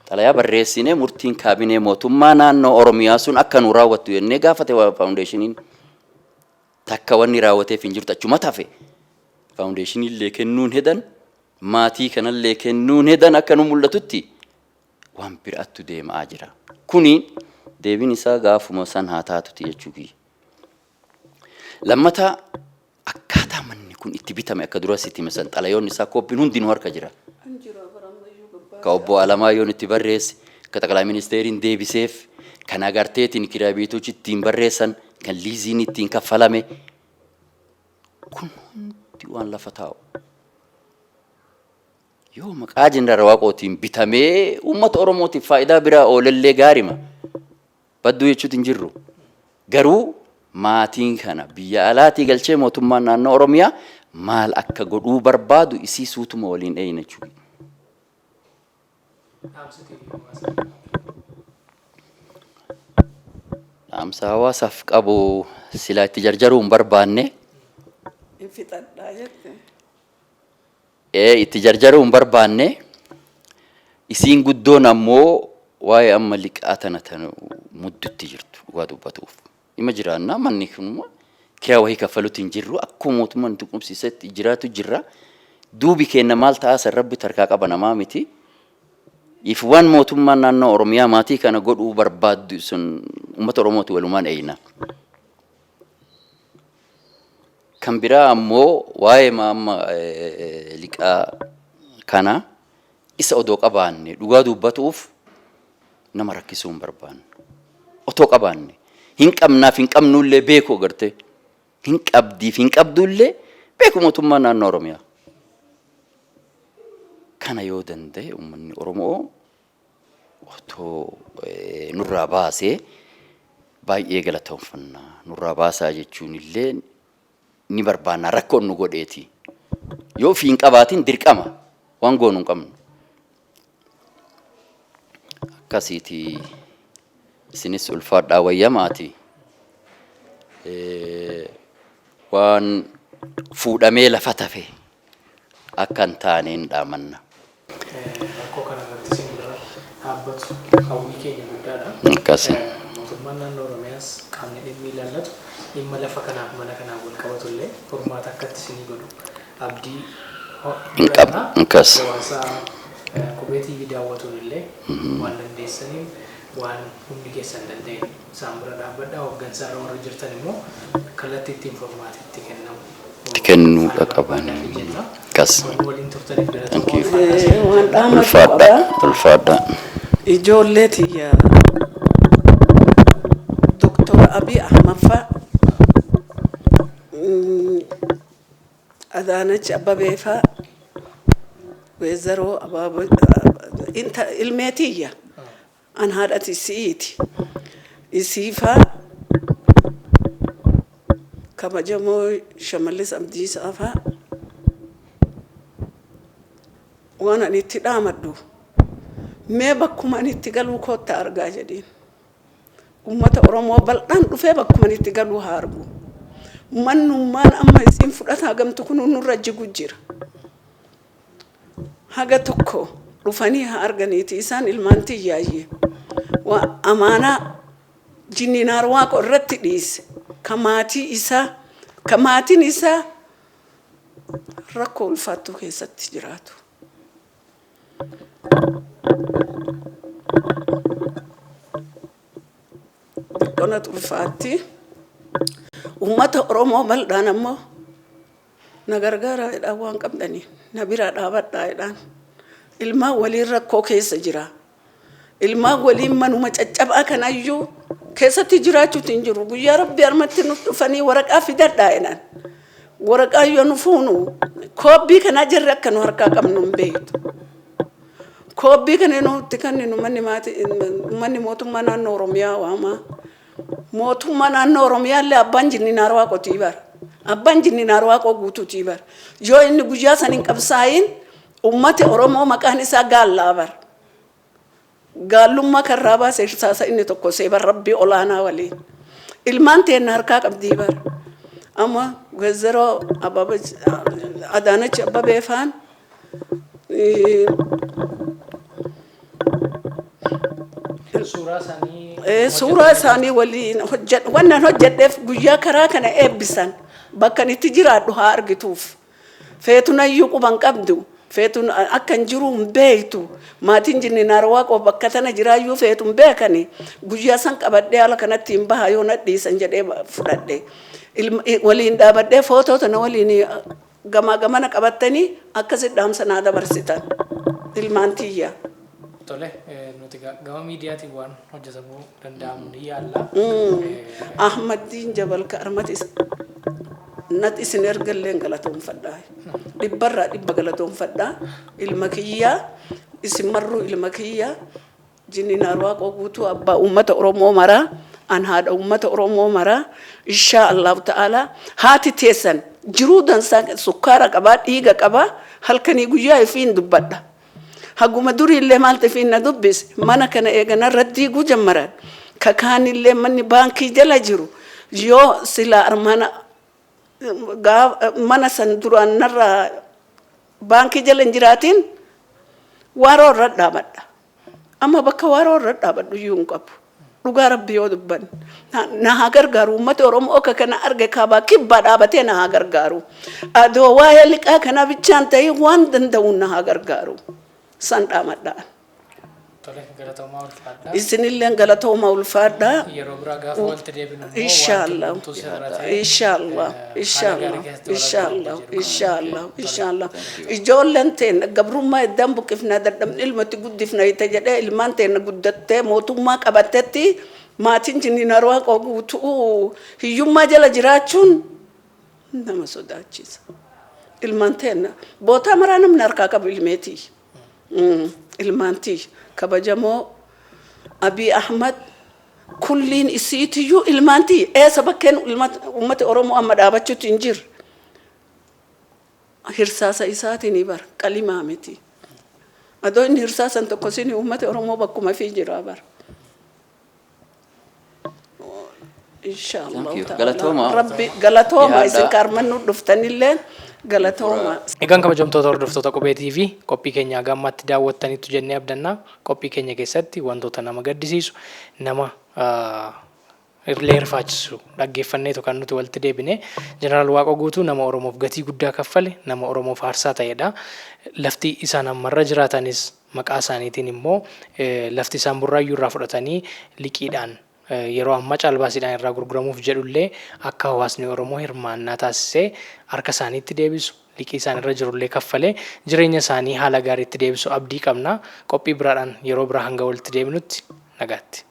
Xalayaa barreessinee murtiin kaabinee mootummaa naannoo Oromiyaa sun akka nu raawwattu jennee gaafate faawundeeshiniin. Takka wanni raawwateef hin jirtu achumatti hafe. Faawundeeshinii illee kennuun hedan, maatii kanallee kennuun hedan akka nu mul'atutti waan biraattu deemaa jira. Kuni deebiin isaa gaafuma san haa taatuti jechuu kiyya. Lammataa, akkaataa manni kun itti bitame akka dura sitti hime san xalayoonni isaa kooppiin hundinuu harka jira. Ka obbo Alamaayyoon itti barreesse, ka xaqalaa ministeeriin deebiseef, kan agarteetiin kiraa beetochi ittiin barreessan, kan liiziin ittiin kaffalame. Kun hundi waan lafa taa'u. Yoo maqaa Jeneraal Waaqootiin bitamee uummata Oromootiif faayidaa biraa oolellee gaarima. Badduu jechuutti hin jirru. Garuu maatiin kana biyya alaatii galchee mootummaan naannoo Oromiyaa maal akka godhuu barbaadu isii suutuma waliin eeyna jechuudha. Dhaamsa hawaasaaf qabu silaa itti jarjaruu hin barbaanne. Hin fixadhaa jette. Ee, itti jarjaruu hin barbaanne. Isiin guddoon ammoo waa'ee amma liqaa tana tana muddutti jirtu dhugaa dubbatuuf. Ima jiraannaa, manni kunuma kiraa wahii kaffalutti hin jirru, akkuma mootummaan itti qubsiisetti jiraatu jirra. Duubi keenna maal ta'aa san rabbi tarkaa qaba, namaa miti. If waan mootummaan naannoo Oromiyaa maatii kana godhuu barbaaddu sun uummata Oromooti walumaan eeyna. Kan biraa ammoo waa'ee amma liqaa kana isa odoo qabaanne dhugaa dubbatuuf nama rakkisuu hin barbaannu. Otoo qabaanne hin qabnaaf hin qabnullee beeku agartee, hin qabdiif hin qabdullee beeku mootummaan naannoo Oromiyaa. Kana yoo danda'e uummanni Oromoo otoo nurraa baasee baay'ee galatoomfanna. Nurraa baasaa jechuun illee ni barbaanna, rakkoon nu godheeti. Yoo ofii hin qabaatin dirqama waan goonu hin qabnu. Akkasiiti, isinis ulfaadhaa wayyamaati. Waan fuudhamee lafa tafe akka hin taaneen dhaamanna. Rakkoo kana irratti isin bira dhaabbatu hawwii keenya guddaadha. Akkasi. Mootummaan naannoo Oromiyaas qaamni dhimmi ilaallatu dhimma lafa kanaaf mana kanaan wal qabatu illee furmaata akkatti isinii godhu abdii Hin qabu. godhanna. Akkas. Hawaasa Qubee TV daawwatuun illee waan dandeessaniin, waan humni keessan danda'een isaan bira dhaabbadhaa. Hooggansa irra warri jirtan immoo kallattii ittiin furmaati itti kennamu Itti kennuudha haala qaban. barbaadaafi jenna. Akkas. Waan waliin turtaniif Thank you. galatooma. Waan dhaammachuu Ulfaadhaa. qaba. Ulfaadhaa. Ijoollee tiyya Doktor Abiy Ahmad fa'a, Adaanach Abbabee fa'a, Weezaroo Abaaboo inta ilmee tiyya an haadhati isi'iiti. Isii fa'a, kabajamoo Shamallis Abdiisaa fa'a waan ani itti dhaamadhu, mee bakkuma ani itti galuu kootta argaa jedhiin. Uummata Oromoo bal'aan dhufee bakkuma ani itti galuu haa argu. Mannummaan amma isiin fudhataa gamtu kun nurra jigu jira. Haga tokko dhufanii haa arganiiti, isaan ilmaan tiyyaayyee. Waa amaanaa Jinninaar Waaqo irratti dhiise, ka maatii isaa, ka maatiin isaa rakkoo ulfaattuu keessatti jiraatu. Xiqqoonatu ulfaatti. Uummata Oromoo bal'aan ammoo na gargaaraa jedhaan, waan qabdanii na bira dhaabadhaa jedhaan. Ilmaan waliin rakkoo keessa jira. Ilmaan waliin manuma caccabaa kanayyuu keessatti jiraachuutti hin jiru. Guyyaa rabbi harmatti nu dhufanii waraqaa fidadhaa jedhan. Waraqaa yoo nu fuunu koobbii kanaa jarri akka nu harkaa qabnu hin beektu. Koobbii kana nutti kenninu manni maatii manni mootummaa naannoo Oromiyaa waamaa. Mootummaa naannoo Oromiyaa illee abbaan Jinninaar Waaqotii bara. Abbaan Jinninaar Waaqoo guutuutii bara. Yoo inni guyyaa san hin qabsaa'iin uummati Oromoo maqaan isaa gaallaa bara. Gaallummaa karraa baase irsaasa inni tokko seeban rabbii olaanaa waliin. Ilmaan teenna harkaa qabdii bara. Amma Weezeroo Adaanach Abbabee faan Suuraa isaanii Suuraa isaanii waliin hojjedhu. Wannan hojjedheef guyyaa karaa kana eebbisan bakka itti jiraadhu haa argituuf. Feetunayyuu quban qabdu. Feetun akka hin jiru hin beektu. Maatiin Jinninaar Waaqoo bakka tana jiraayyuu feetu hin beekani. Guyyaa san qabadhee haala kanatti hin baha yoo nadhiisan jedhee fudhadhe. Waliin dhaabadhee footoo tana waliin gamaa gamana qabattanii akkasitti dhaamsa naa dabarsitan. Ilmaan tiyya. Tole, nuti gama miidiyaatiin waan hojjetamuu danda'amu ni yaalla. Ahmaddiin Jabal ka armati nat isin ergalleen galatoonfadhaa. Dhibbarraa dhibba galatoonfadhaa. Ilma kiyyaa isin marruu ilma kiyyaa Jinninaar Waaqoo Guutuu abbaa uummata Oromoo maraa an haadha uummata Oromoo maraa inshaa Allahu ta'ala haati teessan jiruu dansaa sukkaara qabaa dhiiga qabaa halkanii guyyaa ifiin dubbadha. Haguma duriillee maaltu ifiin na dubbise mana kana eeganarra diiguu jammaran ka kaanillee manni baankii jala jiru yoo silaa armaana mana san duraan narraa baankii jala hin jiraatin waaroo irra dhaabadha. Amma bakka waaroo irra dhaabadhu iyyuu hin qabu. Dhugaa Rabbi yoo dubbanne na haa gargaaru uummata Oromoo akka kana arge kaabaa kibbaa dhaabatee na haa gargaaru. Adoo waa'ee liqaa kanaa bichaan ta'ee waan danda'uun na haa gargaaru. San dhaamadhaan. Tole, galatoomaa, ulfaadhaa. Isinilleen galatooma, ulfaadhaa. Yeroo biraa gaafa walitti deebinu immoo Inshallah. wanti hundumtuu sirra ta'e Inshallah. haala Inshallah. gaarii keessatti wal Inshallah. arginu jedhu. Inshallah. Inshallah. Ijoolleen teenya gabrummaa iddaan buqqifnaa dadhabni ilmatti guddifna itti jedhee ilmaan teenya guddattee mootummaa qabattetti maatiin Jinninaar Waaqoo Guutuu hiyyummaa jala jiraachuun nama sodaachisa. Ilmaan teenya bootaa maraa namni harkaa qabu ilmeetii. Ilmaantii kabajamoo Abiy Ahmad kulliin isiitiyyuu ilmaantii eessa bakkeen uummata Oromoo amma dhaabachuutti hin jirre. Hirsaasa isaatiin bara qalimaa miti. Adoo inni hirsaasan tokko sini uummata Oromoo bakkuma fi jira bara. Inshallah. Thank you. Galatooma. Rabbi galatooma. Dhiyaadhaa. Isin kaarmannu dhuftanillee galatooma. Egaan kabajamtoota hordoftoota Qubeetii fi qophii keenya gammaatti daawwattaniitu jennee abdannaa. Qophii keenya keessatti wantoota nama gaddisiisu, nama illee rifaachisu dhaggeeffanneetu kan nuti walitti deebine. Jeneraal Waaqoo Guutuu nama Oromoof gatii guddaa kaffale, nama Oromoof aarsaa ta'edha. Lafti isaan ammarra jiraatanis maqaa isaaniitiin immoo lafti isaan Burraayyuu irraa fudhatanii liqiidhaan yeroo ammaa caalbaasiidhaan irraa gurguramuuf jedhullee akka hawaasni Oromoo hirmaannaa taasisee harka isaaniitti deebisu, liqii isaan irra jirullee kaffalee jireenya isaanii haala gaariitti deebisu abdii qabna. Qophii biraadhaan yeroo biraa hanga walitti deebinutti nagaatti.